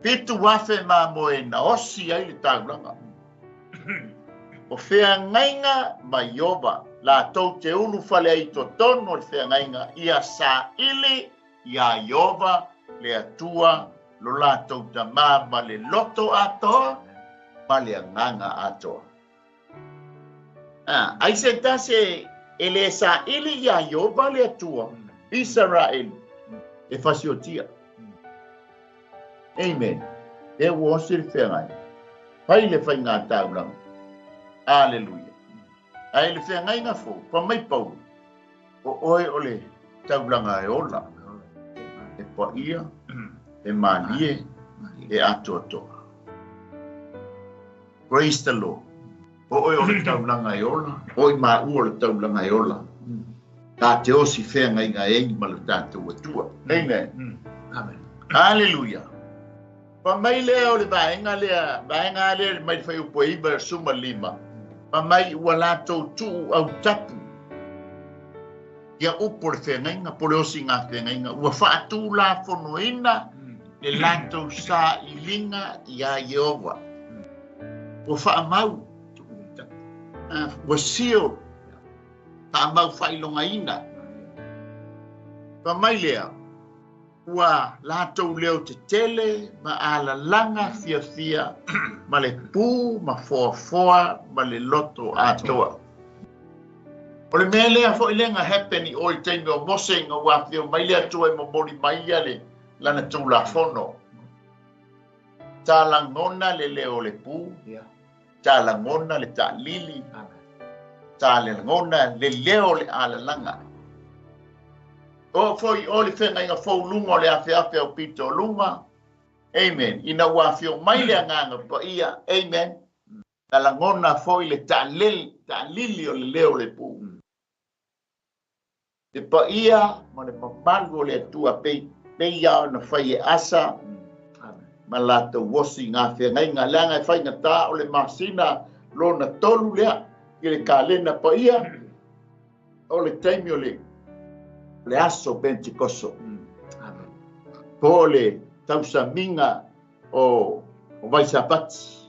7,000 mamoe na osi ai le taulaga. O feagaiga ma Ieova latou te ulufale ai i totonu o le feagaiga ia saili iā Ieova le Atua lo latou tamā ma le loto atoa ma le agaga atoa. Ai se tasi e lē saili iā Ieova le Atua Isaraelu e fasiotia. Amen. E ua osi le feagaiga. Fai le faigā taulaga. Aleluia. Ae le feagaiga fou, fai mai Paulo, o oe o le taulaga e ola, e paia, e malie, e atoatoa. Praise the Lord. O oe o le taulaga e ola, o i maua o le taulaga e ola. Ta te osi feagaiga ei ma le tatou Atua. Amen. Amen. Hallelujah. Fai mai lea o le vaega lea, vaega lea mai le fuaiupu e 9 15. Fai mai ua latou tuu autapu ia upu o le feagaiga po o le osiga feagaiga ua faatulafonoina le latou sailiga iā Ieova. Ua faamau, ua seal, faamau faailogaina. Fai mai lea, ua latou leo tetele ma alalaga fiafia ma le pū ma foafoa ma le loto atoa. O le mea lea fo'i lea na happen i o i taimi o Mose ina ua afio mai le Atua e momoli mai ia le lana Tulafono. Sa lagona le leo o le pū, sa lagona le taalili, sa lagona le leo o le alalaga. O fo'i o le feagaiga fou luga o le afeafe aupito o luga. Amen. Ina ua afio mai le Agaga Paia. Amen. Na lagona fo'i le taalili o le leo o le pū. Le paia ma le mamalu o le Atua pei ia ona fai e asa ma latou osi ngā feagaiga. Leaga e faigata o le masina lona tolu lea i le kalena paia o le taimi o le aso Pentekoso. Po o le tausamiga o Vaisapati.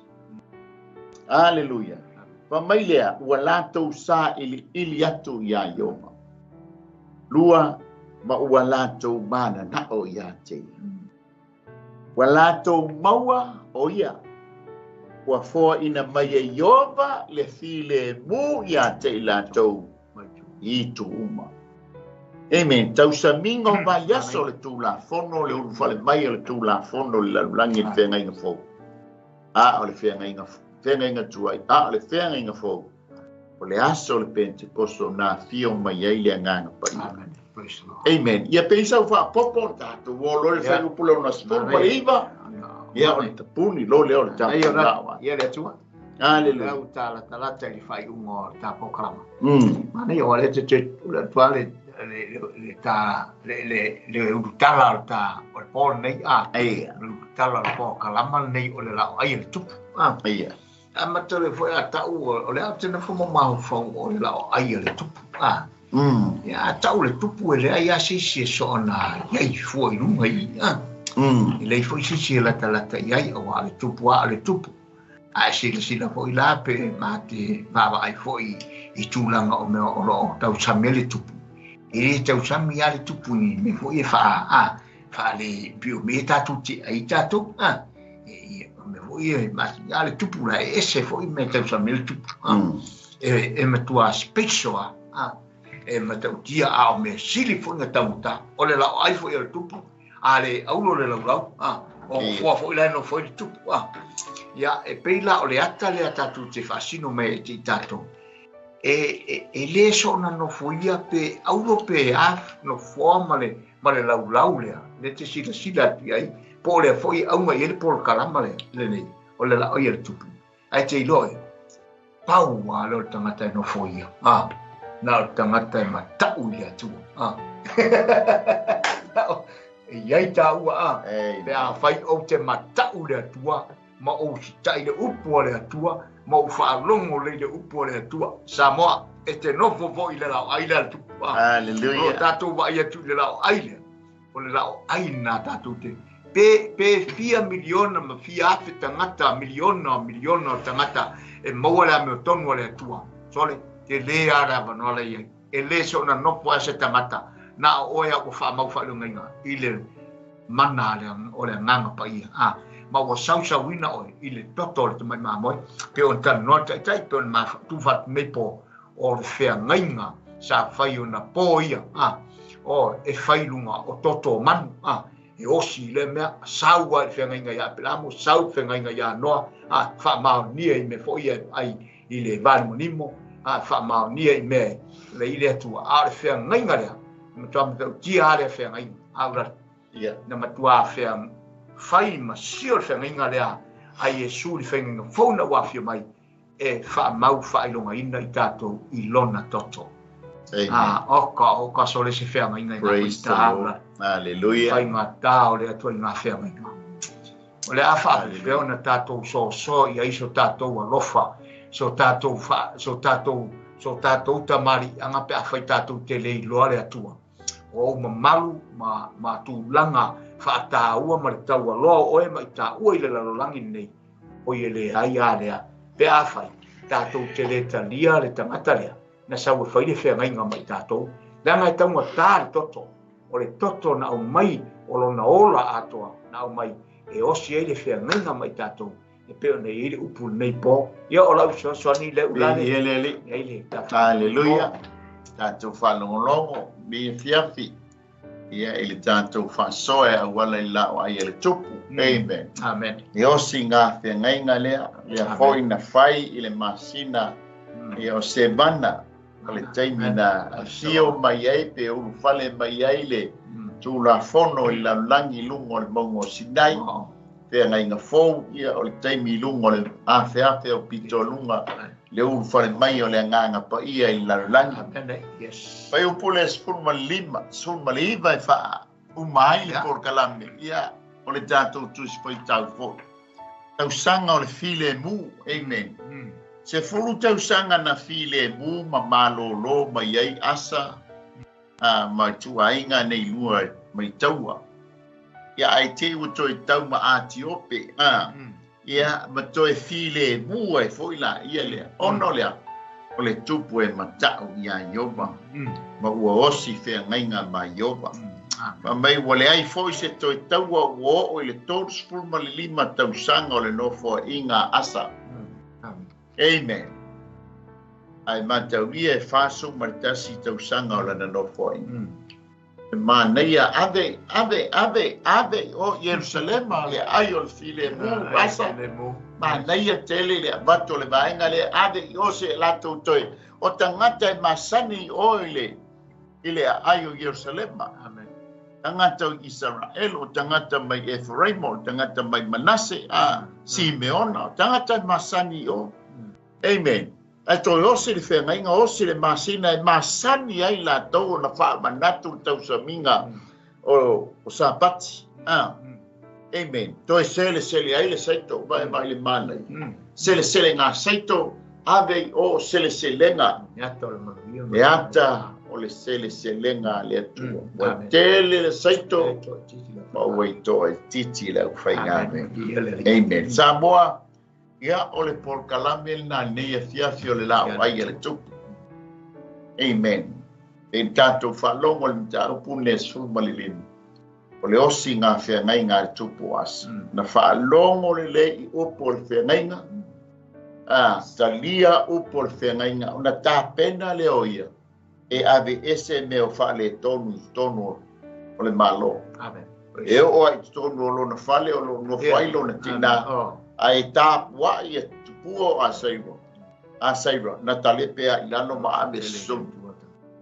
Aleluia. Fai mai lea, ua latou sailiili atu iā Ieova. Lua, ma ua latou mananao iā te ia. Ua latou maua o ia. Ua foaina mai e Ieova le filemu iā te i latou i itu uma. Amen. Tausamiga o vaiaso o le Tulafono, le ulufale mai o le Tulafono i le lalolagi i le feagaiga fou. A o le feagaiga tuai, a o le feagaiga fou, o le aso o le Pentekoso na afio mai ai le Agaga Paia. Amen. Praise the Lord. Amen. Ia pei sau faapopo o tatou o loa le fuaiupu lona 19, ia o le tapuni lo lea o le tatou lao. Ia le Atua. Hallelujah. Lau talatalata i le faaiuga o le ta polokalama. Manaia o le te te ula atu le le ta le ulutala o le ta o le po lenei a. Ia. Le ulutala o le polokalama lenei o le lao ai e le tupu. Ia. A mata le foi a tau o le au te nofo mo mafaufau o le lao ai e le tupu. Ia a tau le tupu e le ai a sisi e soona iai fua i luga i. E leai foi sisi e latalata i ai auā le tupu a o le tupu. Ae silasila foi la pe ma te vaavaai foi i tulaga o mea o loo tausami ai le tupu. E lē tausami a le tupu i mea foi e faa a faale pio me tatou te ai tatou a e o mea foi e ma a le tupu la e ese foi me tausami ai le tupu a e matua special a e matautia a o mea sili foi na taugata o le laoai foi o le tupu a le aulo le laulau a o foa foi la no foi le tupu a ia e pei la o le ata lea tatou te faasino mai e te i tatou e lē soona nofoia pe aulo pe a nofoa ma le laulau lea le te silasila atu i ai po o lea foi e auga i ai le polokalama lea lenei o le laoi a le tupu ae te iloa e pau a lea o le tagata e nofoia a na o le tagata e mata'u i le Atua a e iai tāua a pe a fai ou te mata'u le Atua ma ou sita'i le upu a le Atua ma ou faalogo lei le upu a le Atua Samoa e te nofo fo'i le laoai lea le tupu a Hallelujah. O tatou vaai atu i le laoai lea o le laoai na tatou te pe fia miliona ma fia afe tagata miliona miliona o tagata e maua le amiotonu a le Atua sole te lē a le avanoa la iai e lē soona nofo ai se tagata na o oe a ua faamau faailogaina i le mana o le agaga paia a ma ua sausauina oe i le toto o le tamai mamoe pe o talanoa le taitai pe o le tufa atu nei po o le feagaiga sa fai ona po ia a o e fai luga o toto o manu a e osi i le mea sau ai le feagaiga ia Apelamo sau le feagaiga ia Noa a faamaonia i mea foi ai i le valimonimo a faamaonia i mea le i le Atua a o le feagaiga lea matua matautia a le feagaiga a ula na matua fea fai ma sio le feagaiga lea a Iesu le feagaiga fou na ua afio mai e faamau faailogaina i tatou i lona toto. A oka sole se feagaiga i Praise the Lord. Hallelujah. Fai ngā o le Atua i ngā feagaiga. O le a faafefea ona tatou sosoa i ai so tatou alofa, so tatou tamaliiaga pe a fai tatou te le iloa le Atua. O ou mamalu ma tulaga faataua ma le taualoa o oe ma i taua i le lalolagi lenei o ia le ai a lea pe a fai tatou te le talia le tagata lea na sau e fai le feagaiga ma i tatou leaga e taugata le toto o le toto na aumai o lona ola atoa na aumai e osi ai le feagaiga ma i tatou e pei ona i ai le upu lenei po ia o lau fesoasoani le ulale le le Hallelujah. Tatou faalogologo mi fiafi ia i le tatou faasoa e auala i laoai e le tupu. Amen. Amen. E osi ngā feagaiga lea lea foi na fai i le masina ia o Sevana o le taimi na afio mai ai pe ulufale mai ai le Tulafono i lalolagi i luga o le mauga o Sinai feagaiga fou ia o le taimi i luga o le afeafe o pitoluga le ulufale mai o le agaga paia i le lalolagi. Pai upu le 15, 19 e faa uma ai le polokalame ia o le tatou tusi faitau foi. Tausaga o le filemu, amen. Se fulu tausaga na filemu ma malōlō mai ai Asa ma tuaiga nei lua mai taua. Ia ai te ua toe tau ma Atiope, ia ma toe filemu ai foi la ia lea. Ono lea o le tupu e mata'u ia Ioba ma ua osi feagaiga ma Ioba. Ma mai ua leai foi se toe taua ua oo i le 35 tausaga o le nofoa'iga a Asa. Amen. Ae mataulia e 41 tausaga o lana nofoa'iga. E manaia ave ave ave ave o Ierusalema le ai o le filemu Asa. Manaia tele le avato le vaega le ave i o se latou toe o tagata e masani o i le aai o Ierusalema. Amen. Tagata o Israel, o tagata mai Efraima, o tagata mai Manase, a Simeona, o tagata e masani o. Amen. Ae toe osi le feagaiga, osi le masina e masani ai latou ona faamanatu le tausamiga o Sapati. Amen. Toe selesele ai le saito, vae mai le manai. Selesele ngā saito, ave i o seleselega. E ata o le seleselega le Atua. Ua tele le saito, ma ua i toa i titi le au faigame. Amen. Samoa, Ia o le polokalame lena lenei afiafi o le laoai a le Tupu. Amen. E tatou faalogo le mataupu le 15. O le osi ngā feagaiga a le Tupu o Asa. Na faalogo lelei i upu o le feagaiga. A talia upu o le feagaiga. Ona tapena lea o ia e ave ese mea o faaletonu i totonu o le Malo. Amen. E oo ai i totonu o lona fale o lo nofo ai lona tina. Ae tapuai e tupua o Asaira na talepe ai lalo ma ave sesonu.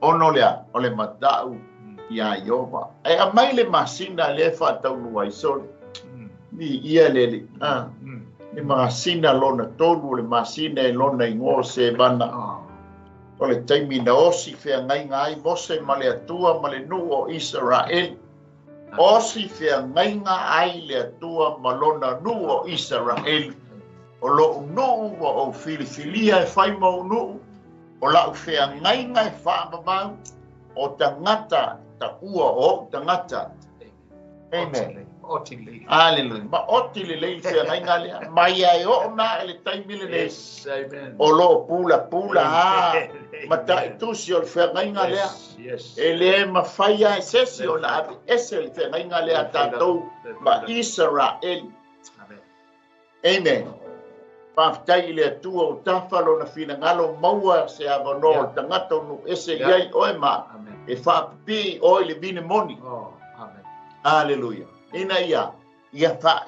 Ono lea o le matau ia Iova. Ae aumai le masina lea e faataunuu ai sole. Ni ia le alii. Le masina lona tolu o le masina e lona igoa o Sevana. O le taimi na osi feagaiga ai Mose ma le Atua ma le nuu o Isaraeli. Osi feagaiga ai le Atua ma lona nuu o Isaraeli. O lou nuu ua ou filifilia e fai ma ou nuu, o lau feagaiga e faamamau, o tagata taua o ou tagata. Amen. Hallelujah. Ma oti lelei le feagaiga lea. Mai ai oo ma e le taimi lenei. Yes, amen. O loo pula pula ha. Mataitusi o le feagaiga lea. Yes. E le mafai ai sesi o na ave ese le feagaiga lea tatou ma Isaraeli. Amen. Amen. Faafetai i le Atua o tafa lona finagalo maua se avanoa o le tagata o nuu ese i ai oe ma e faapipii oe i le vine moni. Oh, amen. Hallelujah. Ina ia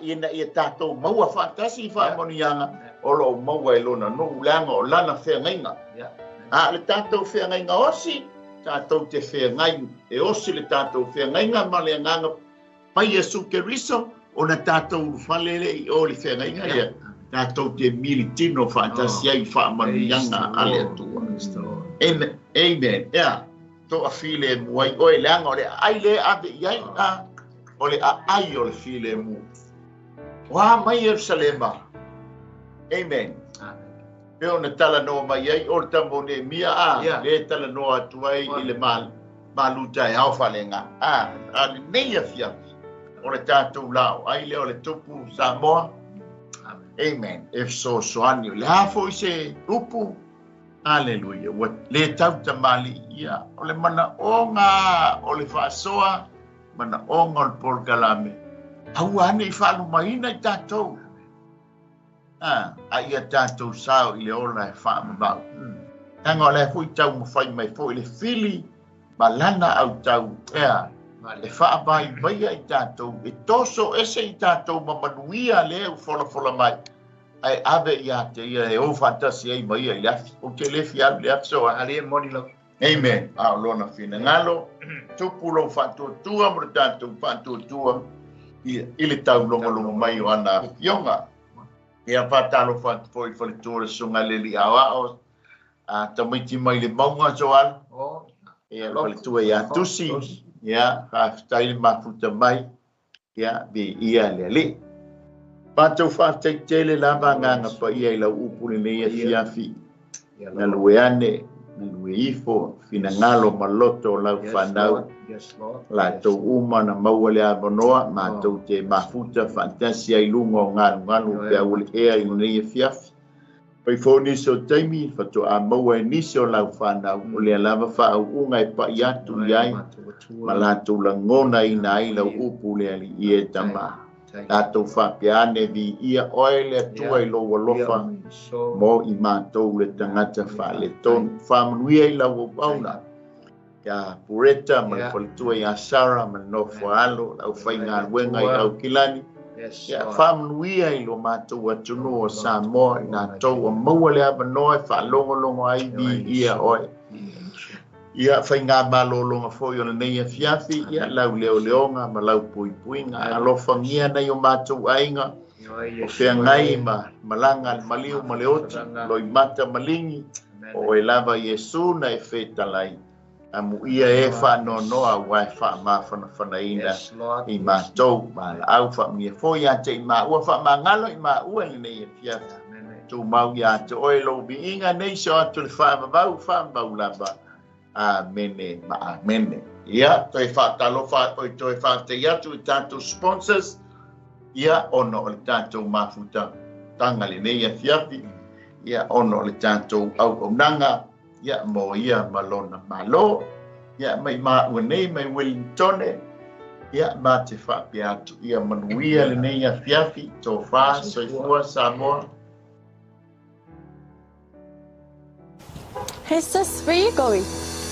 ina ia tatou maua faatasi i faamanuiaga o loo maua e lona nuu leaga o lana feagaiga. A le tatou feagaiga osi, tatou te feagai e osi le tatou feagaiga ma le agaga mai Iesu Keriso ona tatou ulufale le i o le feagaiga lea. Tatou te militino faatasi ai faamanuiaga a le Atua. Amen. Amen. Ea, toa filemu ai oe leaga o le aai le ave i ai a o le aai o le filemu. Oa mai Ierusalema. Amen. Pe ona talanoa mai ai o le tama o Nehemia a le talanoa atu ai i le malu taeao faaleaga. A lenei afiafi o le tatou laoai lea o le Tupu Samoa. Amen. E fesoasoani o le a foi se upu. Hallelujah. Ua le tautamali'i ia. O le manaoga o le faasoa, manaoga o le polokalame. Aua ane i faalumaina i tatou. A ia tatou sao i le ola e faamamau. Leaga o lea foi taumafai mai foi le fili ma lana autau ea e faavaivaia i tatou, e toso ese i tatou ma manuia lea ua folafola mai, ae ave ia te ia e o faatasi ai ma ia i le afi. Ou te le fia alu i le afi so a. Ali e moni lau. Amen. A o lona finagalo, tupu lou faatuatua ma le tatou faatuatua i le taulogologo mai o ana afioga. Ia faatalofa atu foi i faletua o le Susuga i le Alii Aoao, a tamaiti mai le mauga Joala. Ia le faletua ia Tusi. Ia faafetai le mafuta mai. Ia viia le Alii. Matou faafetai tele lava agaga paia i lau upu lenei afiafi. Galue ane, galue ifo, finagalo ma loto o lau fanau. Latou uma na maua le avanoa, matou te mafuta faatasi ai luga o galugalu pe au le ea i lenei afiafi. Pai foi nisi o taimi, faatoa maua e nisi o lau fanau, o lea lava faauuga e pai atu i ai, ma latou lagona ina ai lau upu le Alii e tama. Tatou faapea ane viia oe le Atua i lou alofa mo i matou le tagata faaletonu. Faamanuia i lau auauna ia Pureta ma le faletua ia Sara ma le nofo alo, lau faigaluega i Aukilani. Ia faamanuia i lo matou atunuu o Samoa i latou ua maua le avanoa e faalogologo ai viia oe. Ia faiga malologa foi o lenei afiafi, ia lau leoleoga ma lau puipuiga. Alofagia nai o matou aiga, o feagai ma malaga le maliu ma le oti, loimata ma ligi, o oe lava Iesu na e fetalai. Amuia e faanoanoa ua e faamafanafanaina i matou. Valaau faamanuia foi ia te i maua, faamagalo i maua i lenei afiafi. Tumau ia te oe lou viiga nei so atu le faavavau, faamau lava. Amene ma amene. Ia, toe faatalofa oi toe faafetai atu i tatou sponsors. Ia, ona o le tatou mafuta amataga i lenei afiafi, ia ona o le tatou auaunaga, ia mo ia ma lona Malo. Ia mai maua nei mai Wellingtone, ia ma te faapea atu ia manuia lenei afiafi, tofa soifua Samoa. Hey sis, where are you going?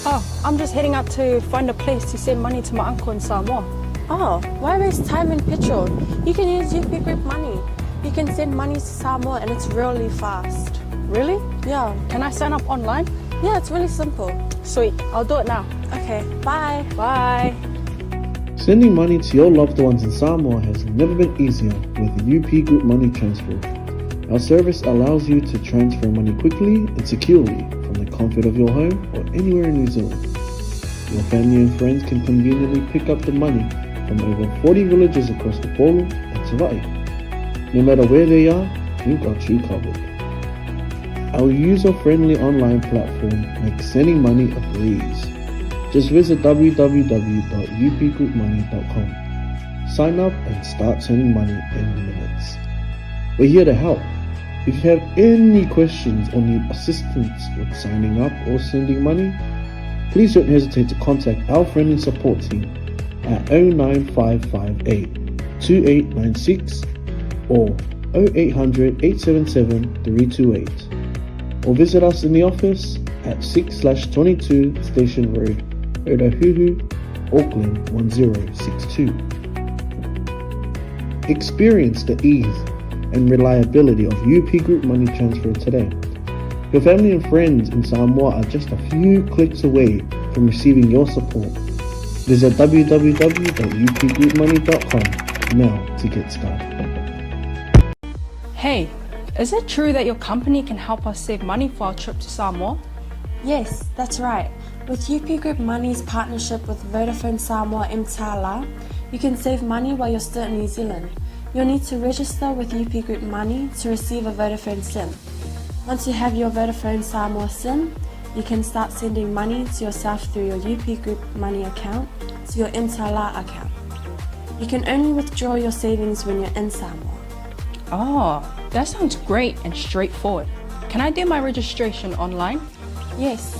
Oh, I'm just heading out to find a place to send money to my uncle in Samoa. Oh, why waste time and petrol? You can use UP Group Money. You can send money to Samoa and it's really fast. Really? Yeah. Can I sign up online? Yeah, it's really simple. Sweet, I'll do it now. Okay, bye. Bye. Sending money to your loved ones in Samoa has never been easier with UP Group Money Transfer. Our service allows you to transfer money quickly and securely from the comfort of your home or anywhere in New Zealand. Your family and friends can conveniently pick up the money from over 40 villages across Upolu and Savaii. No matter where they are, we've got you covered. Our user-friendly online platform makes sending money a breeze. Just visit www.upgroupmoney.com. Sign up and start sending money in minutes. We're here to help. If you have any questions or need assistance with signing up or sending money, please don't hesitate to contact our friendly support team at 09558 2896 or 0800 877 328 or visit us in the office at 6/22 Station Road, Otahuhu, Auckland 1062. Experience the ease and reliability of UP Group Money Transfer today. Your family and friends in Samoa are just a few clicks away from receiving your support. Visit www.upgroupmoney.com now to get started. Hey, is it true that your company can help us save money for our trip to Samoa? Yes, that's right. With UP Group Money's partnership with Vodafone Samoa mTala, you can save money while you're still in New Zealand. You'll need to register with UP Group Money to receive a Vodafone SIM. Once you have your Vodafone Samoa SIM, you can start sending money to yourself through your UP Group Money account to your mTala account. You can only withdraw your savings when you're in Samoa. Oh, that sounds great and straightforward. Can I do my registration online? Yes,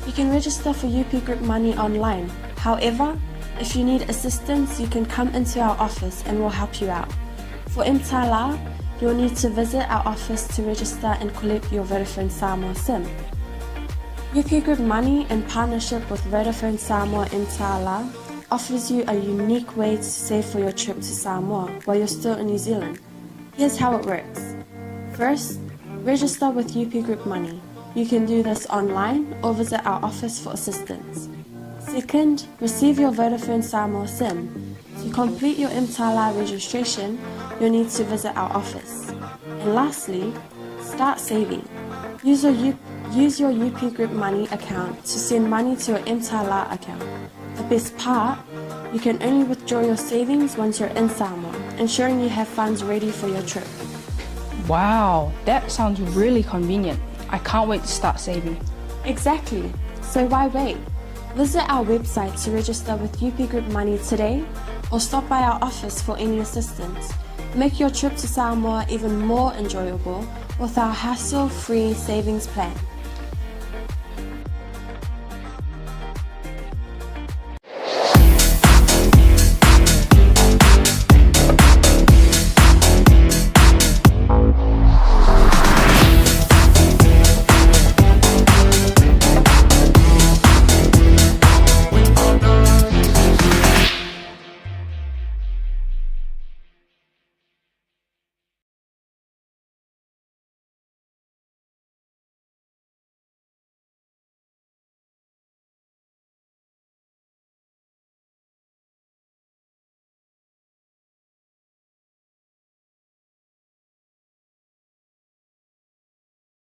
you can register for UP Group Money online. However, if you need assistance, you can come into our office and we'll help you out. For mTala, you'll need to visit our office to register and collect your Vodafone Samoa SIM. UP Group Money, in partnership with Vodafone Samoa mTala, offers you a unique way to save for your trip to Samoa while you're still in New Zealand. Here's how it works. First, register with UP Group Money. You can do this online or visit our office for assistance. Second, receive your Vodafone Samoa SIM. To complete your mTala registration, you'll need to visit our office. And lastly, start saving. Use your, U- use your UP Group Money account to send money to your mTala account. The best part, you can only withdraw your savings once you're in Samoa, ensuring you have funds ready for your trip. Wow, that sounds really convenient. I can't wait to start saving. Exactly. So why wait? Visit our website to register with UP Group Money today or stop by our office for any assistance. Make your trip to Samoa even more enjoyable with our hassle-free savings plan.